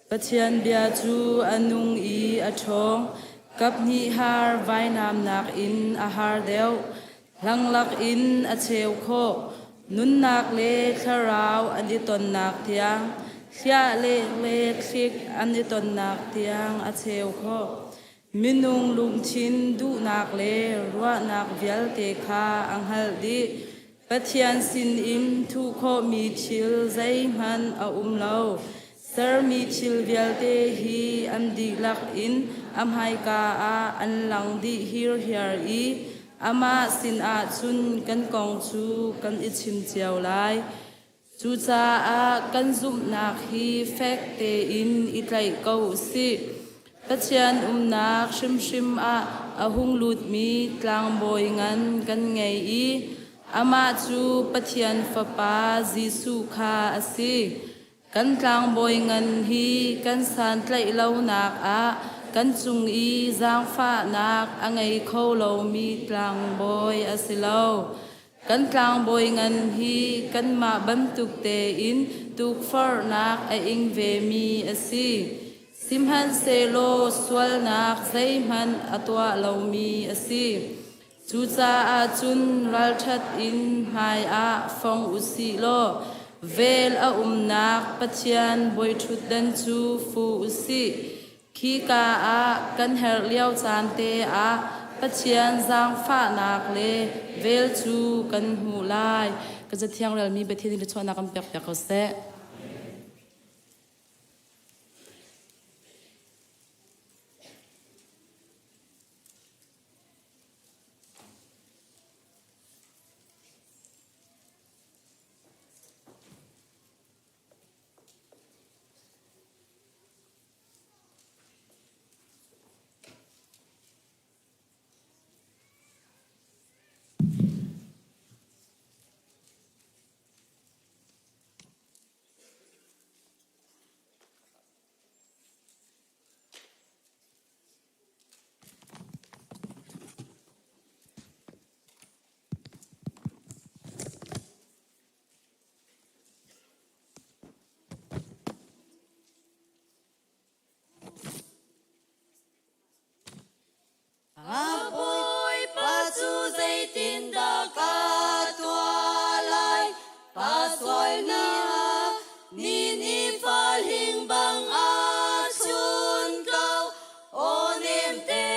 Pathian bia cu a nung i a ṭhawng, kaphnih har vainamnak in a har deuh, hlanglak in a cheu khawh, nunnak le thlarau an i tonnak tiang, hliah le le thlik an i tonnak tiang a cheu khawh. Minung lungthin duhnak le ruahnak vialte kha a hngalh dih. Pathian sinin thuh khawhmi thil zeihmanh a um lo. Sermi thil vialte hi an dihlak in a hmaika ah an lang dih hirhiar i amah sinah cun kan kong cu kan i chim cio lai. Cucaah kan zumhnak hi fek tein i tlaih ko u sih. Pathian umnak hrimhrim ah a hung lutmi tlangbawi ngan kan ngei i amah cu Pathian Fapa Jesuh kha a si. Kan tlangbawi ngan hi kan santlaih lonak ah kan cung i zaangfahnak a ngei kho lomi tlangbawi a si lo. Kan tlangbawi ngan hi kanmah bantuk tein tukforhnak a ing vemi a si. Sihmanhsehlaw sualnak zeihmanh a tuah lomi a si. Cucaah cun ralṭhat in hmaiah fong u sih law vel a umnak Pathian bawiṭhutdan cu fu u sih. Khika ah kan herh lio caan te ah Pathian zaangfahnak le vel cu kan hmuh lai. Ka cathiang relmi Pathian nih thluachuahnak kan pek piak ko seh. A Bawipa cu zeitindah ka tuah lai? Pa sualnak ni nih falhing bang a chun ko. Aw nemte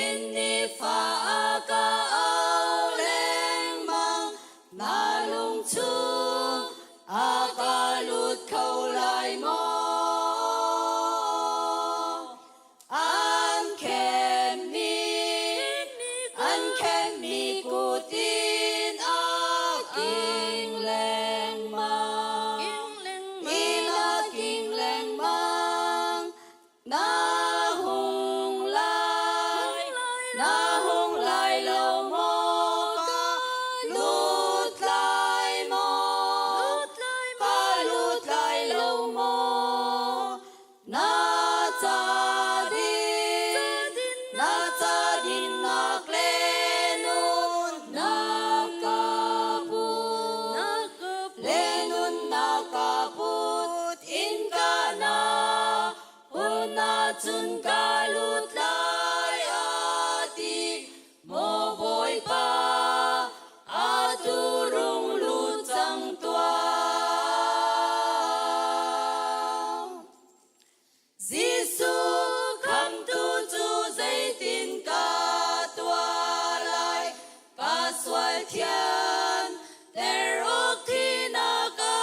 in nifa a ka au lengmang. Na lung chung a ka lut kho lai maw? An khenmi, an khenmi kut in a king lengmang. In a king lengmang. Na hung lai, na hung lai lo maw? Ka lut lai maw? Ka lut lai lo maw? Na ca din, na ca dinnak le nunnak ka put, le nunnak ka put in ka na hun ahcun ka lut lai a ti. Maw Bawipa, atu rung lut cang tuah. Jesuh khamtu cu zeitin ka tuah lai? Ka sual thian ter awk thi na ka.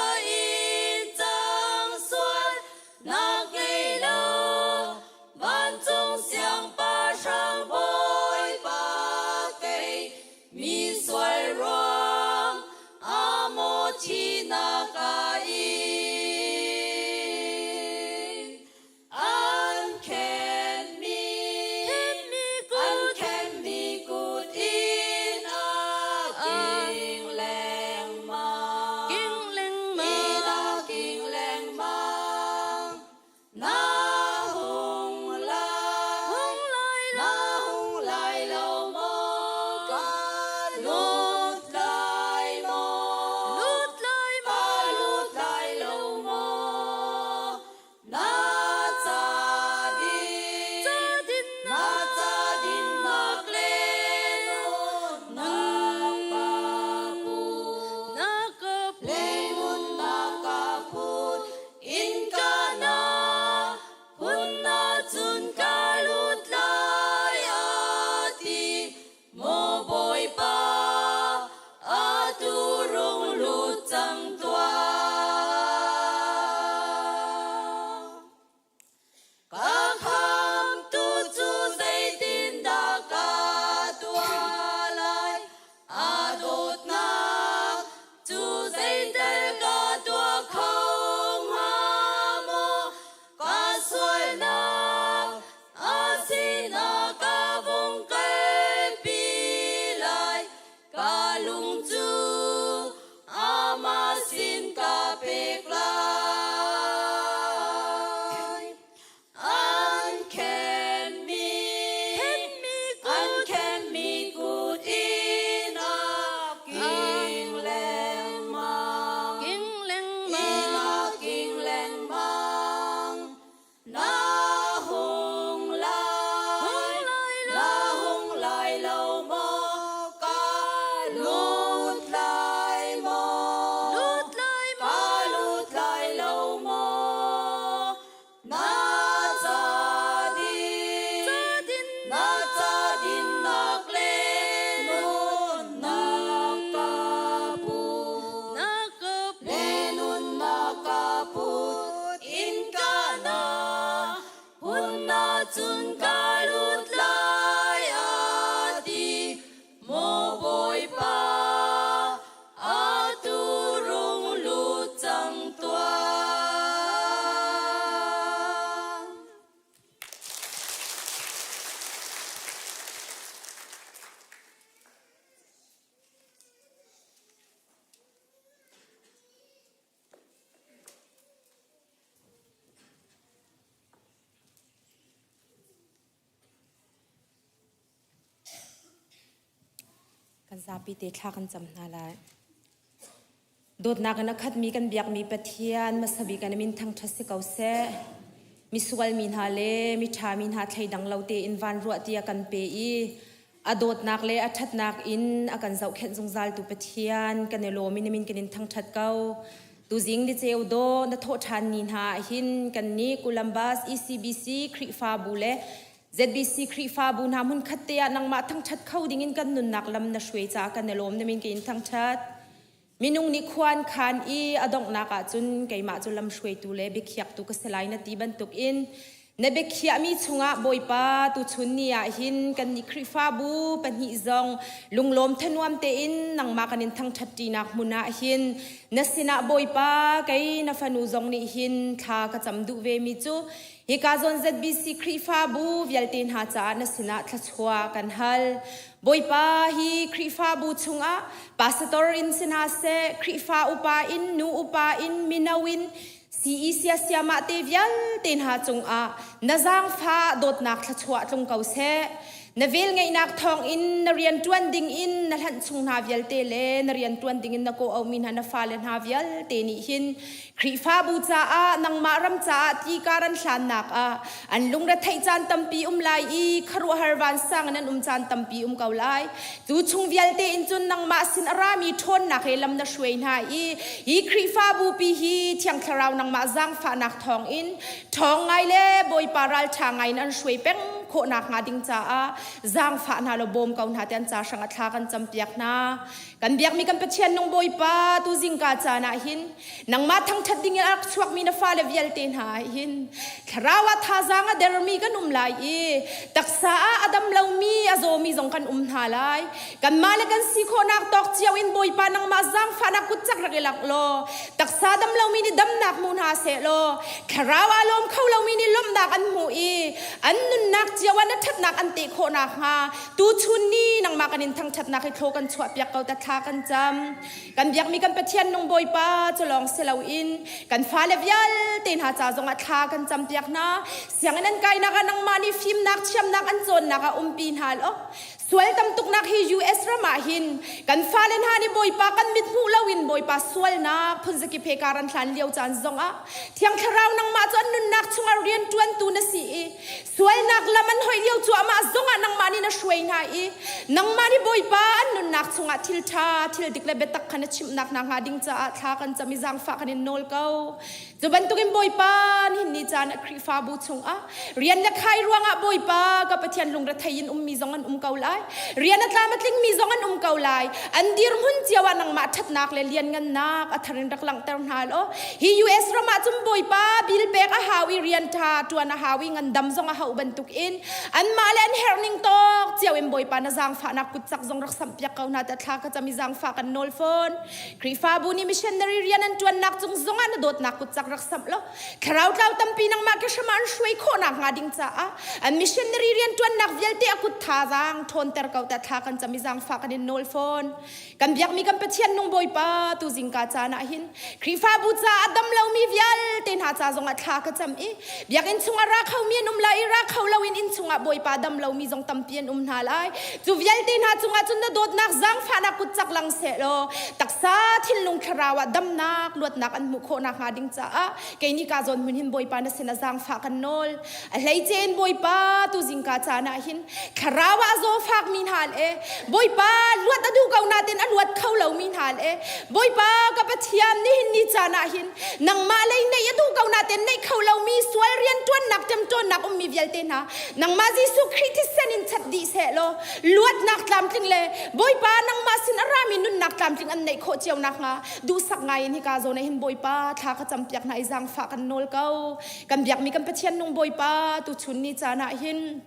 Kan zapi te thla kan cam hna lai. Dawtnak in a khatmi kan biakmi Pathian hmasa bik ah na min thangṭhat si ko seh. Misual mi hna le miṭha mi hna thleidang lo tein van ruah ti a kan pe i a dawtnak le a ṭhatnak in a kan zohkhenh zungzaltu Pathian kan i lawm i na min kan in thangṭhat ko. Tuzing ni ceu dawh na thawh ṭhan ni hna ah hin kannih Columbus ECBC Khrihfabu le ZBC Khrihfabu hna hmunkhat te ah nangmah thangṭhat kho dingin kan nunnak lam na hruai caah kan i lawm na min ka in thangṭhat. Minung nih khua an khan i a donghnak ah cun keimah cu lamhruaitu le biakhiaktu ka si lai na ti bantukin na biakhiahmi chungah Bawipa tuchun ni ah hin kannih Khrihfabu pahnih zong lunglawm thanuam tein nangmah kan in thangṭhat ṭinak hmun ah hin na sinah Bawipa kei na fanu zong nih hin thla ka cam duh vemi cu hika zawn ZBC Khrihfabu vialte hna caah na sinah thluachuah kan hal. Bawipa hi Khrihfabu chungah pastor in si hna seh, Khrihfa upa in, nu upa in, mino in, CE siasiamah te vialte hna cungah na zaangfah dawtnak thluachuah tlung ko seh. Na velngeihnak thawngin na rianṭuan dingin na hlanh chung hna vialte le na rianṭuan dingin na kawh-auhmi hna na fale hna vialte nih hin Khrihfabu caah nangmah ram caah ti kar an hlannak ah an lungretheih caan tampi um lai i khuaruahhar vansang in an um caan tampi um ko lai. Cu chung vialte in cun nangmah sin a rami ṭhawnnak he lam na hruai hna i hi Khrihfabu pi hi Thiang Thlarau nangmah zaangfahnak thawngin ṭhawng ngai le Bawipa ralṭha ngai in an hruai peng khawhnak hnga ding caah zaangfah hna law bawm ko hna tiah an ca hrangah thla kan campiak hna. Kan biakmi kan Pathian nung Bawipa tu zingka caan ah hin nangmah thangṭhat ding in a rak chuakmi na fale vialte hna ah hin thlarau ah thazaang a dermi kan um lai i taksa ah a dam lomi a zawmi zong kan um hna lai. Kanmah le kan si khawhnak tawk cio in Bawipa nangmah zaangfahnak kut cak rak i langh law taksa dam lomi nih damnak hmu hna seh law thlarau aa lawm kho lomi nih lawmhnak an hmuh i an nunnak cio ah na ṭhatnak an teh khawh nakhnga Tuchun ni nangmah kan in thangṭhatnak hi thlaw kan chuahpiak ko ta thla kan cam. Kan biakmi kan Pathian nung Bawipa cu lawng si loin kan fale vialte hna ca zongah thla kan campiak hna. Sianginn an kainak ah nangmah nih fimnak thiamnak an cawnnak ah umpi hna law sual tam tuknak hi US ram ah hin kan fale hna nih Bawipa kan mit hmuh loin Bawipa sualnak phunzakip he kar an hlan lio caan zongah Thiang Thlarau nangmah cu an nunnak chungah rianṭuantu na si i Sualnak lam an hoih lio cuahmah zongah nangmah nih na hruai hna i nangmah nih Bawipa an nunnak chungah thil ṭha, thil dik le biatak kha na chimhnak hna hnga ding caah thla kan cam i zaangfah kan in nawl ko. Cu bantukin Bawipa nihin ni caan ah Khrihfabu chungah rian le khai ruangah Bawipa ka Pathian lungrethei in ummi zong an um ko lai. Rian a tlam a tlingmi zong an um ko lai. An dirhmun cio ah nangmah ṭhatnak le lianngannak a thar in rak langhter hna law hi US ram ah cun Bawipa bil pek a hau i rian ṭha ṭuan a hau i ngandam zong a hauh bantukin anmah le an herh ning tawk cio in Bawipa na zaangfahnak kutcak zong rak samhpiak ko hna tiah thla ka cam i zaangfah kan nawl fawn. Khrihfabu nih missionary rian an ṭuannak cung zongah na dawtnak kutcak rak samh law thlarau tlau tampi nangmah ke hram ah an hruai khawhnak hnga ding caah an missionary rian ṭuannak vialte a kut thazaang ṭhawnter ko tiah thla kan cam i zaangfah kan in nawl fawn. Kan biakmi kan Pathian nung Bawipa tu zingka caan ah hin Khrihfabu caah a dam lomi vialte hna ca zongah thla ka cam i biakinn chungah ra khomi an um lai i ra kho loin inn chungah Bawipa dam lomi zong tampi an um hna lai. Cu vialte hna cungah cun na dawtnak zaangfahnak kut cak lang seh law taksa thinlung thlarau ah damnak luatnak an hmuh khawh nakhnga ding caah kei nih ka zawn hmun hin Bawipa na sin ah zaangfah kan nawl. A hleice in Bawipa tu zingka caan ah hin thlarau ah zawfakmi hna le Bawipa luat a duh ko nain a luat kho lomi hna le Bawipa ka Pathian nihin ni caan ah hin nangmah lei neih a duh ko nain neih kho lomi sual rianṭuannak ṭemṭawnnak ummi vialte hna nangmah Jesuh Khrih thisen in chat dih seh law luatnak tlamtling le Bawipa nangmah sin a rami nunnak tlamtling an neih khawh cio nakhnga duhsak ngai in hika zawn ah hin Bawipa thla ka campiak hna i zaangfah kan nawl ko kan biakmi kan Pathian nung Bawipa tuchun ni caan ah hin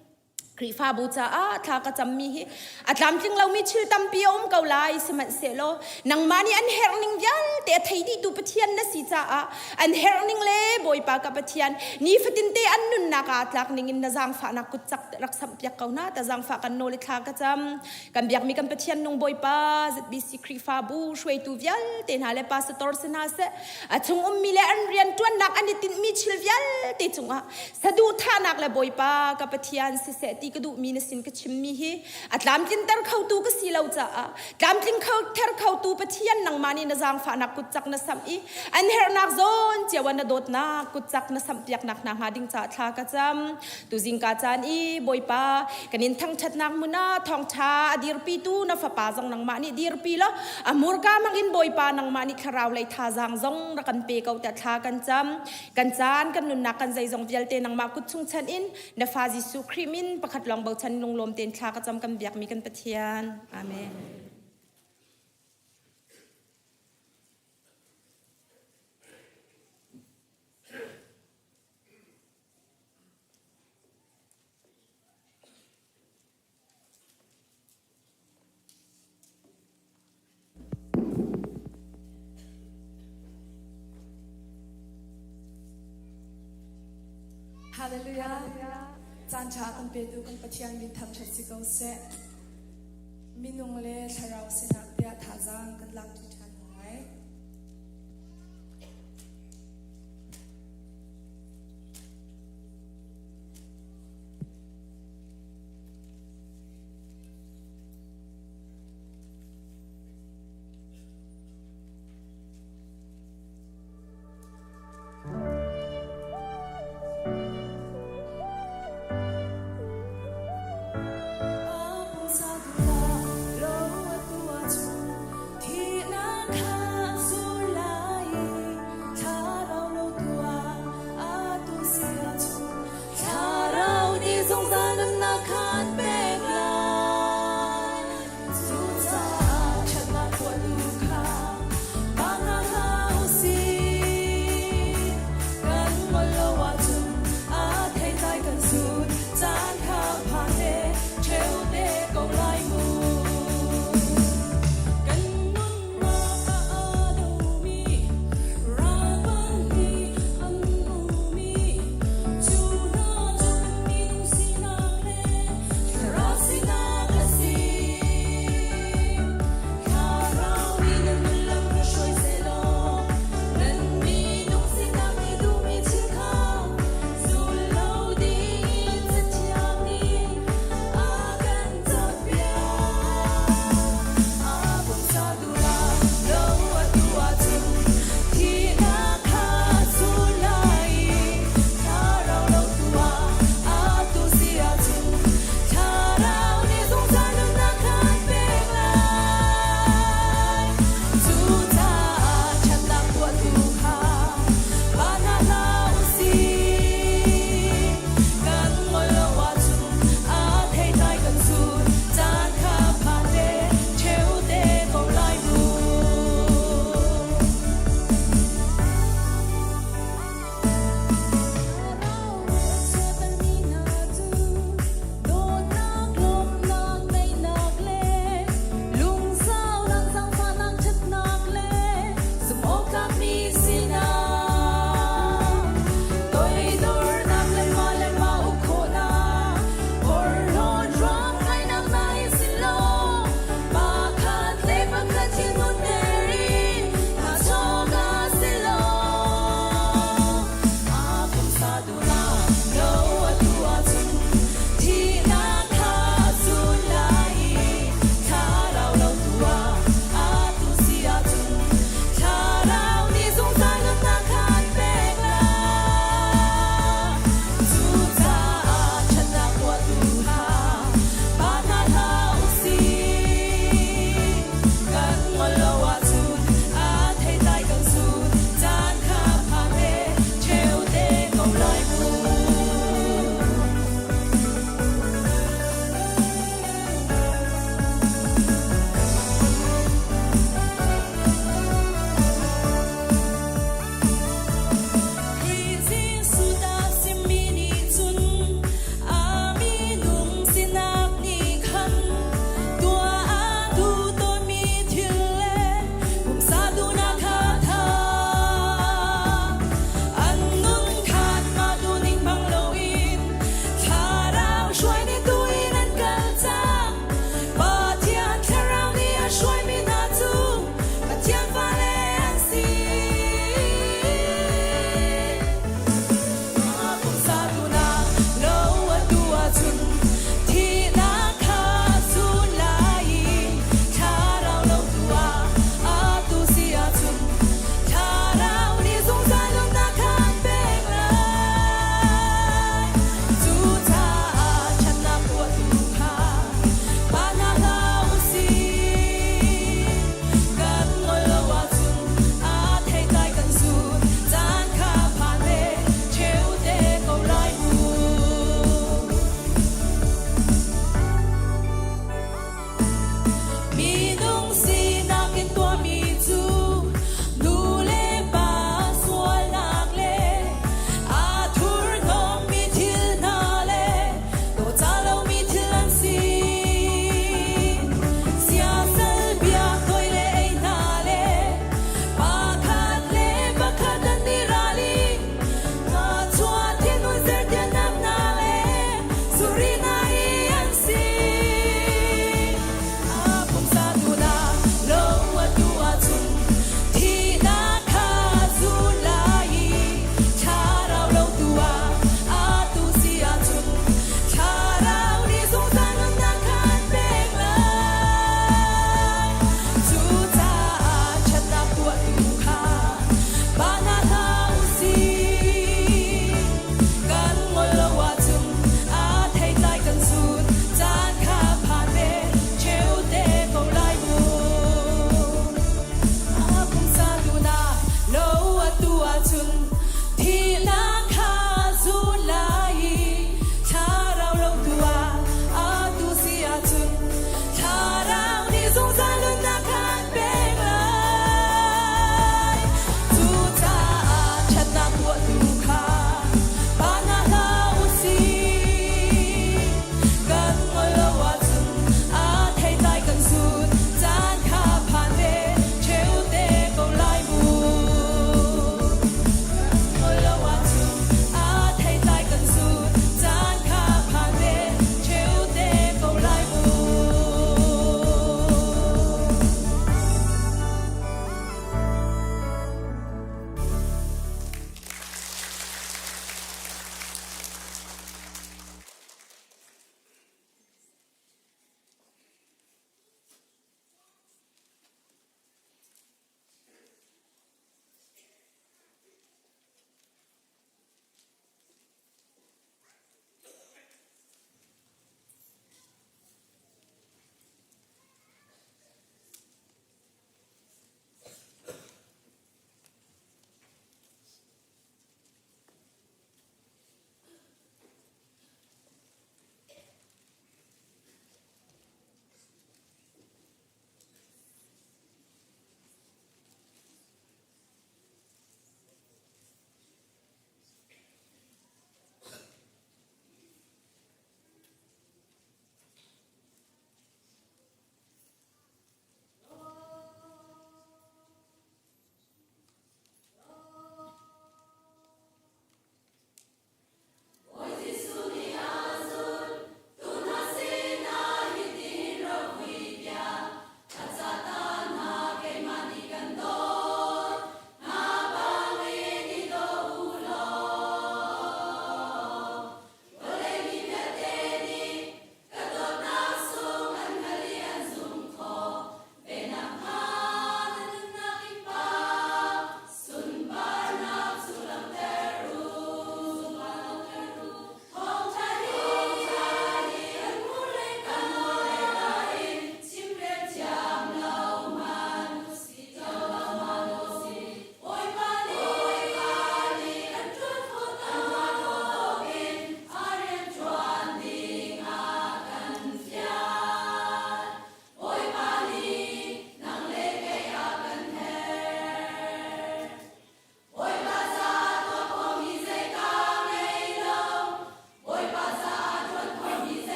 Khrihfabu caah thla ka cammi hi a tlamtling lomi thil tampi a um ko lai sihmanhsehlaw nangmah nih an herh ning vialte a thei dihtu Pathian na si caah an herh ning le Bawipa ka Pathian nifatin te an nunnak aa tlak ning in na zaangfahnak kut cak rak samhpiak ko hna ta zaangfah kan nawl i thla ka cam kan biakmi kan Pathian nung Bawipa ZBC Khrihfabu hruaitu vialte hna le pastor si hna seh a chung ummi le an rian ṭuannak an i tinhmi thil vialte cungah saduhthahnak le Bawipa ka Pathian siseh ti. ka duhmi na sin ka chimmi hi a tlamtlinter khotu ka si lo caah tlamtling kho ther khotu Pathian nangmah nih na zaangfahnak kutcak na samh i an herhnak zawn cio ah na dawtnak kutcak na samh piaknak hna hnga ding caah thla ka cam. Tuzingka caan i Bawipa kan in thangṭhatnak hmun ah thawngṭha a dirpitu na fapa zong nangmah nih dirpi law a hmurka hmangin Bawipa nangmah nih thlarau lei thazaang zong rak kan pe ko tiah thla kan cam. Kan caan kan nunnak kan zeizong vialte nangmah kut chung chan in na fa Jesuh Khrih min pakhat lawng bochan lunglawm tein thla ka cam kan biakmi kan Pathian. Amen. Hallelujah. Caan ṭha kan petu kan Pathian min thangṭhat si ko seh. Minung le thlarau sinak tiah thazaang kan lak ṭi ṭhan lai. Thlarau nih zungzal nunnak khan pek lai. Cucaah ṭhatnak tuahtu kha pa hna hlah u sih. Kan ngol lo ahcun a theitlai kan zun caan kha phan te ṭheo te ko lai mu. Kan nunnak ah aa domi ral pahnih an um i cu hna cu kan minung sinak le thlarau sinak a si. Thlarau nih nan nun lam ka hruai sehlaw nan minung sinak nih duhmi thil kha zul lo dingin Cathiang nih a kan cawnpiak. A pumsa duhnak lo atu ahcun thihnak kha zul lai i thlarau lo tu ah atu si ahcun thlarau nih zungzal nunnak khan pek lai. Cucaah ṭhatnak tuahtu kha pa hna hlah u sih. Kan ngol lo ahcun a theitlai kan zun caan kha phan te ṭheo te ko lai mu.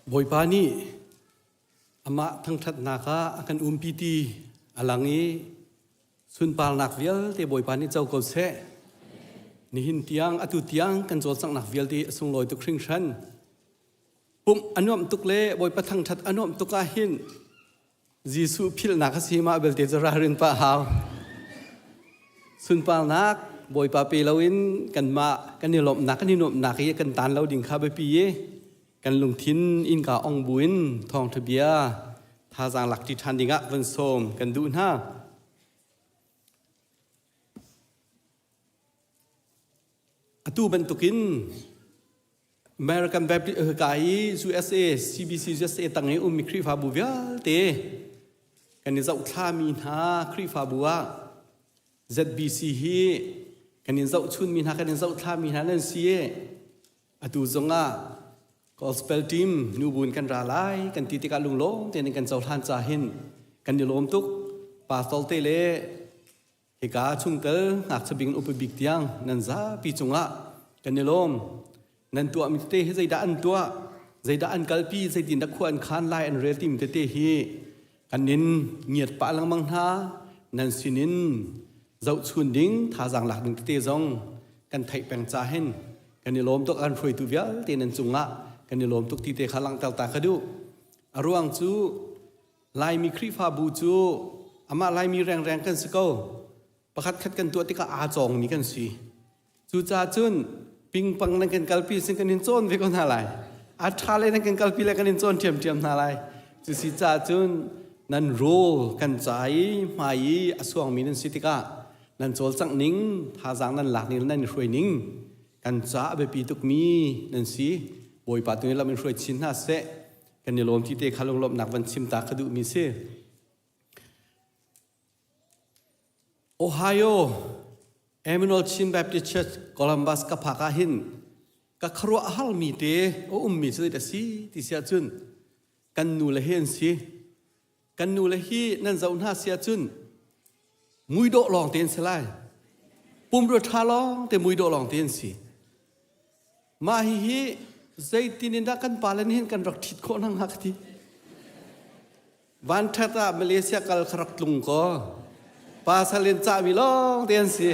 Bawipa nih amah thangṭhatnak ah a kan umpi ti a lang i sunparnak vialte Bawipa nih co ko seh. Nihin tiang atu tiang kan cawlcanghnak vialte a sunglawi tuk hringhran. Pumh a nuamh tuk le Bawipa thangṭhat a nuamh tuk ah hin Jesuh philhnak a si mah belte cu ralrin pah hau. Sunparnak Bawipa pe loin kanmah kan i lawmhnak kan i nuamhnak i kan tan lo ding kha biapi i kan lungthin innka ong buin thawngṭha bia thazaang lak ṭi ṭhan dingah van sawm kan duh hna. Atu bantukin American Baptist ka i USA CBC USA tang i ummi Khrihfabu vialte kan i zohthlami hna Khrihfabu ah ZBC hi kan in zohchunmi hna kan in zohthlami hna nan si i atu zongah gospel team nubun kan ra lai kan ti tikah lunglawm tein kan cohlan ca hin kan i lawm tuk pastor te le Hika chungtel ngakchia bing upa bik tiang nan zapi cungah kan i lawm. Nan tuahmi tete hi zeidah an tuah, zeidah an kalpi, zeitindah khua an khan lai an rel timi tete hi kan in ngiat pah lengmang hna. Nan sinin zohchun ding, thazaang lak ding tete zong kan theih peng ca hin kan i lawm tuk an hruaitu vialte nan cungah kan i lawm tuk ti te kha langhter ta ka duh. A ruang cu Laimi Khrihfabu cu amah Laimi rengreng kan si ko. Pakhat khat kan tuah tikah aa cawngmi kan si. Cucaah cun pingpang nan kan kalpi sin kan in cawn ve ko hna lai. A ṭha le nan kan kalpi le kan in cawn ṭhiamṭhiam hna lai. Cu si caah cun nan rawl kan ca i hmai i a suangmi nan si tikah nan cawlcangh ning, thazaang nan lak ning nan i hruai ning kan ca a biapi tukmi nan si. Bawipa tu nih lam in hruai chin hna seh. Kan i lawm ti te kha lunglawmhnak van chim ta ka duhmi si. Ohio Emmanuel Chin Baptist Church Columbus ka phak ah hin ka khuaruah halmi te a ummi cu a si ti si ahcun kan nu le hi an si. Kan nu le hi nan zoh hna si ahcun muidawh lawng te an si lai. Pumrua ṭha lawng te muidawh lawng te an si. Mah hihi zeitin in dah kan pale nih hin kan rak ṭhit khawh hna hnga ka ti. Vanṭhat ah Malaysia kal kha rak tlung kaw pasal in cahmi lawng te an si.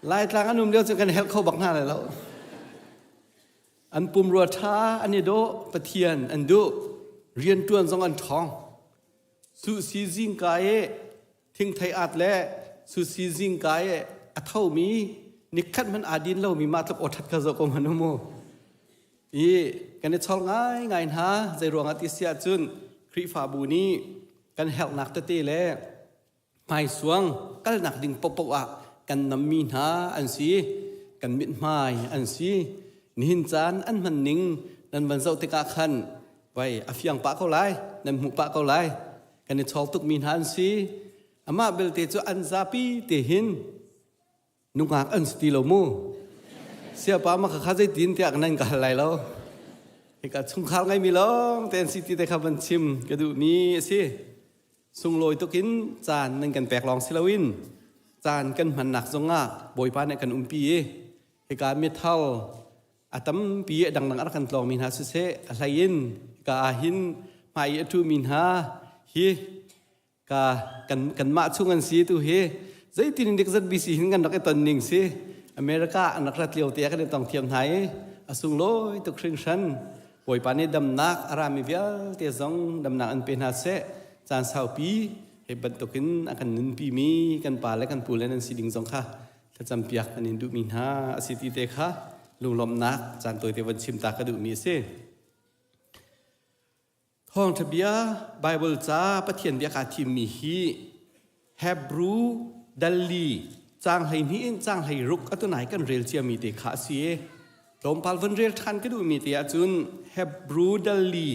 Laitlang an um lio cu kan helh kho bak hna lai lo. An pumrua ṭha an i dawh, Pathian an duh, rianṭuan zong an ṭhawng. Suhsi zingka i thingthei at le susi zingka i a thomi nikhat hmanh aa din lomi mah tluk aw ṭhat kha zoh ko hmanh u mu. I kan i chol ngaingai hna zei ruangah ti si ahcun Khrihfabu nih kan herhnak tete le hmaisuang kalnak ding paohpaoh ah kan nammi hna an si kan mithmai an si nihin caan an hman ning nan van zoh tikah khan vai a fiang pah ko lai nan hmuh pah ko lai kan i chawk tukmi hna an si amah belte cu an zapi te hin nungak an si ti lo mu siapa ma kha zeitin tiah nan ka hal lai lo hika chungkhar ngeimi lawng te an si ti te kha van chim ka duhmi a si sunglawi tukin caan nan kan pek lawng si loin caan kan hmannak zongah bawipa nih kan umpi i hika mithal a tampi a dangdang a rak kan tlawngmi hna siseh a hlei in hika ah hin hmai i a ṭhumi hna hi ka kan kanmah chung an si tu hi zeitin in dik zat BC hin kan rak i ton ning si America an rak rat lio te kan i tong thiam hna i a sunglawi tuk hringhran Bawipa nih damnak a rami vialte zong damnak an pe hna seh caan saupi hi bantukin a kan nunpi mi kan pa le kan pu le nan si ding zong kha thlacam piak kan in duhmi hna a si ti te kha lunglawmhnak caan tawite von chim ta ka duhmi a si. Thawngṭha bia Bible ca Pathian bia kaa thimmi hi Hebrew dalli caang 12 in caang 16 atu nai kan rel ciami te kha a si i tlawmpal von rel ṭhan ka duhmi te ahcun Hebrew dalli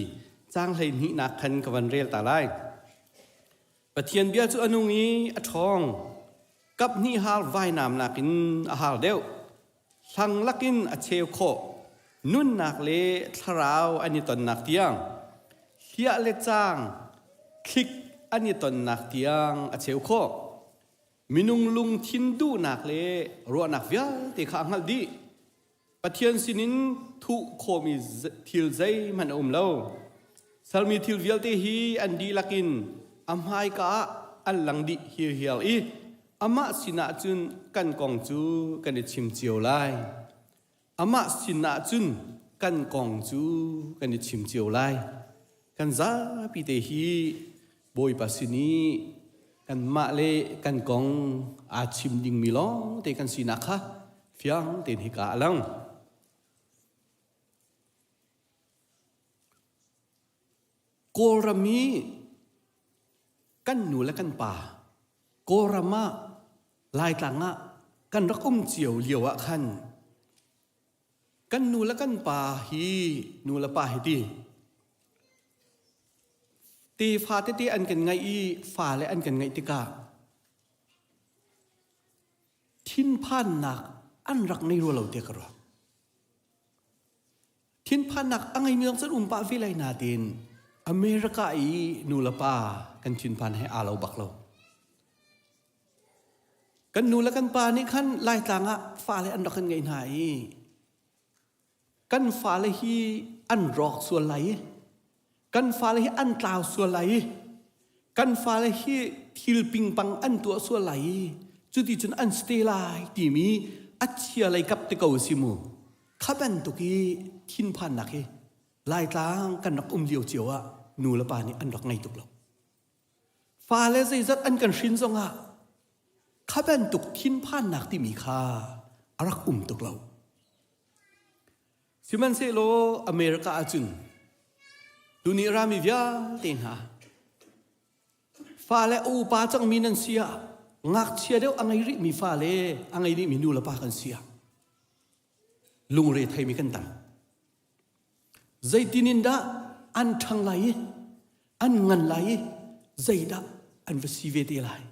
caang 12 nak khan ka van rel ta lai. Pathian bia cu a nung i a ṭhawng. Kap hnih har vainam nakin a har deuh. Hlang lakin a cheu khawh. Nunnak le thlarau an i tonnak tiang. Hliah le caang thlik an i tonnak tiang a cheu khawh. Minung lungthin duhnak le ruahnak vialte kha a hngalh dih. Pathian sinin thuh khawhmi thil zeihmanh a um lo. Sermi thil vialte hi an dihlak in a hmaika ah an lang dih hirhiar i amah sinah cun kan kong cu kan i chim cio lai. Amah sinah cun kan kong cu kan i chim cio lai. Kan zapi te hi Bawipa sin i kanmah le kan kong aa chim dingmi lawng te kan sinak kha fiang tein hika a lang. Kawlram i kan nu le kan pa Kawlram ah Laitlang ah kan rak um cio lio ah khan kan nu le kan pa hi nu le pa hi ti tefa tete an kan ngaih i fale an kan ngaih tikah thinphannak an rak ngei rua lo tiah ka ruah. Thinphannak a ngeimi zong cun um pah ve lai nain America i nu le pa kan thinphan he aa lo bak lo. Kan nu le kan pa nih khan Laitlang ah fale an rak kan ngeih hna i kan fale hi an rawk sual lai i kan fale hi an tlau sual lai i kan fale hi thil pingpang an tuah sual lai i cuticun an si lai timi a chia lei kap te ko si mu kha bantuk i thinphannak hi Laitlang kan rak um lio cio ah nu le pa nih an rak ngei tuk lo fale zeizat an kan hrin zongah kha bantuk thinphannak timi kha a rak um tuk lo Sihmanhsehlaw America ahcun tuni rami vialte hna fale a upa cangmi nan si ah ngakchia deuh a ngei rihmi fale a ngei rihmi nu le pa kan si ah lungre theimi kan tam. Zeitin in dah an ṭhang lai i an ngan lai i zeidah an va si ve te lai?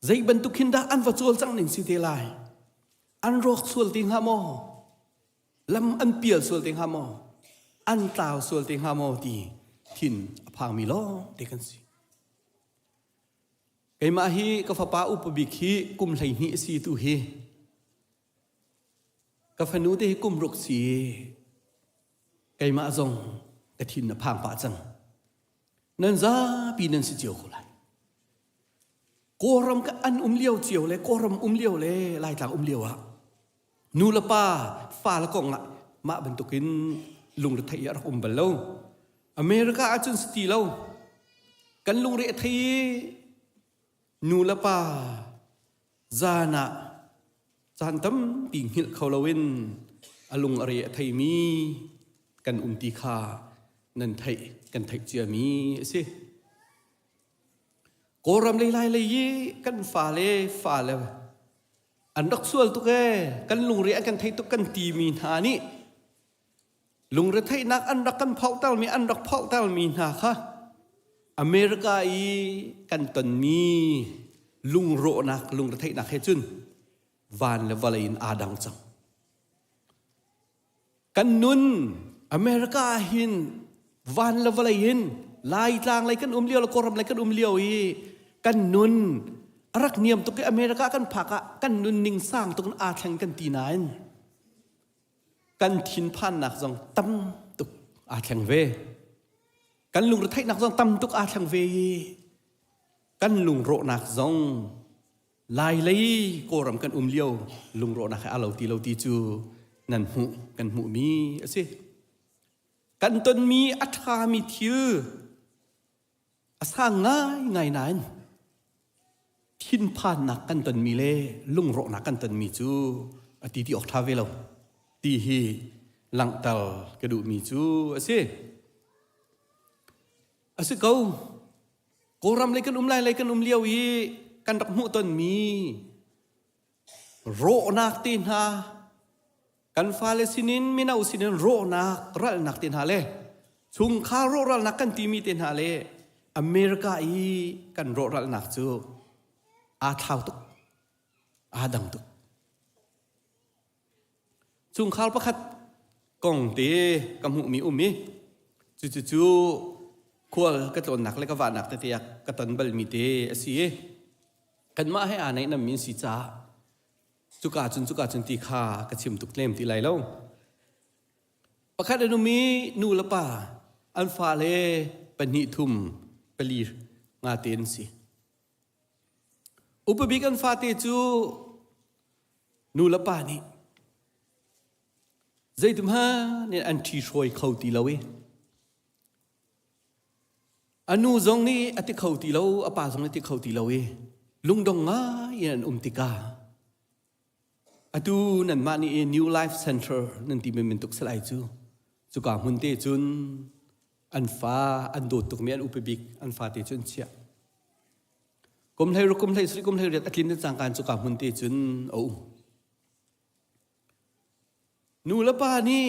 Zei bantuk hin dah an va cawlcangh ning si te lai? An rawk sual te hnga maw? Lam an pial sual te hnga maw? An tlau sual te hnga maw ti thin a phangmi lawng te kan si. Keimah hi ka fapa upa bik hi kum 12 si tu hi ka fanu te hi kum ruk si keimah zong ka thin a phang pah cang. Nan zapi nan si cio ko lai. Kawlram ka an um lio cio le Kawlram um lio le Laitlang um lio ah nu le pa fa le kong ah mah bantukin lungretheih a rak um bal lo. America ahcun si ti lo. Kan lungre a thei i nu le pa zan ah caan tampi hngilh kho loin a lung a re a theimi kan um ti kha nan theih kan theih ciami a si. Kawlram lei lai lei i kan fale fale an rak sual tuk ee kan lungre an kan thei tuk kan timi hna nih lungretheihnak an rak kan phauhtermi an rak phauhtermi hna kha America i kan tonmi lungrawhnak lungretheihnak he cun van le vawlei in aa dang cang. Kan nun America ah hin van le vawlei in Laitlang lei kan um lio le Kawlram lei kan um lio i kan nun a rak niam tuk i America kan phak ah kan nun ning sang tuk in aa thleng kan ti nain kan thinphannak zong tam tuk aa thleng ve. Kan lungretheihnak zong tam tuk aa thleng ve i kan lungrawhnak zong Lailei Kawlram kan um lio lungrawhnak he aa lo ti lo ti cu nan hmuh kan hmuhmi a si. Kan tonmi a ṭhami thil a sang ngaingai nain thinphannak kan tonmi le lungrawhnak kan tonmi cu a ti ti awk ṭha ve lo ti hi langhter ka duhmi cu a si. A si ko. Kawlram lei kan um lai lei kan um lio i kan rak hmuh tonmi rawhnak te hna kan fale sinin mino sinin rawhnak ralnak te hna le chungkhar rawhralnak kan timi te hna le America i kan rawhralnak cu aa thlau tuk aa dang tuk Chungkhar pakhat kong te ka hmuhmi um i cucu khual ka tlawnnak le ka vahnak tete ah ka ton balmi te a si i kanmah he aa naih nammi an si caah Cuka cun cuka cun ti kha ka chim tuk tlem ti lai lo. Pakhat an um i nu le pa an fale pahnih thum pali nga te an si. Upa bik an fate cu nu le pa nih zeitimhmanh in an ṭhihruai kho ti lo i a nu zong nih a ti kho ti lo, a pa zong nih a ti kho ti lo i lungdong ngai in an um tikah atu nanmah nih New Life Center nan ti men tuk salai cu cuka hmun te cun an fa an dawt tukmi an upa bik an fate cu an chiah. Kum hlei ruk kum hlei sarih kum hlei riat a tlin cangkaan cuka hmun te cun a um. Nu le pa nih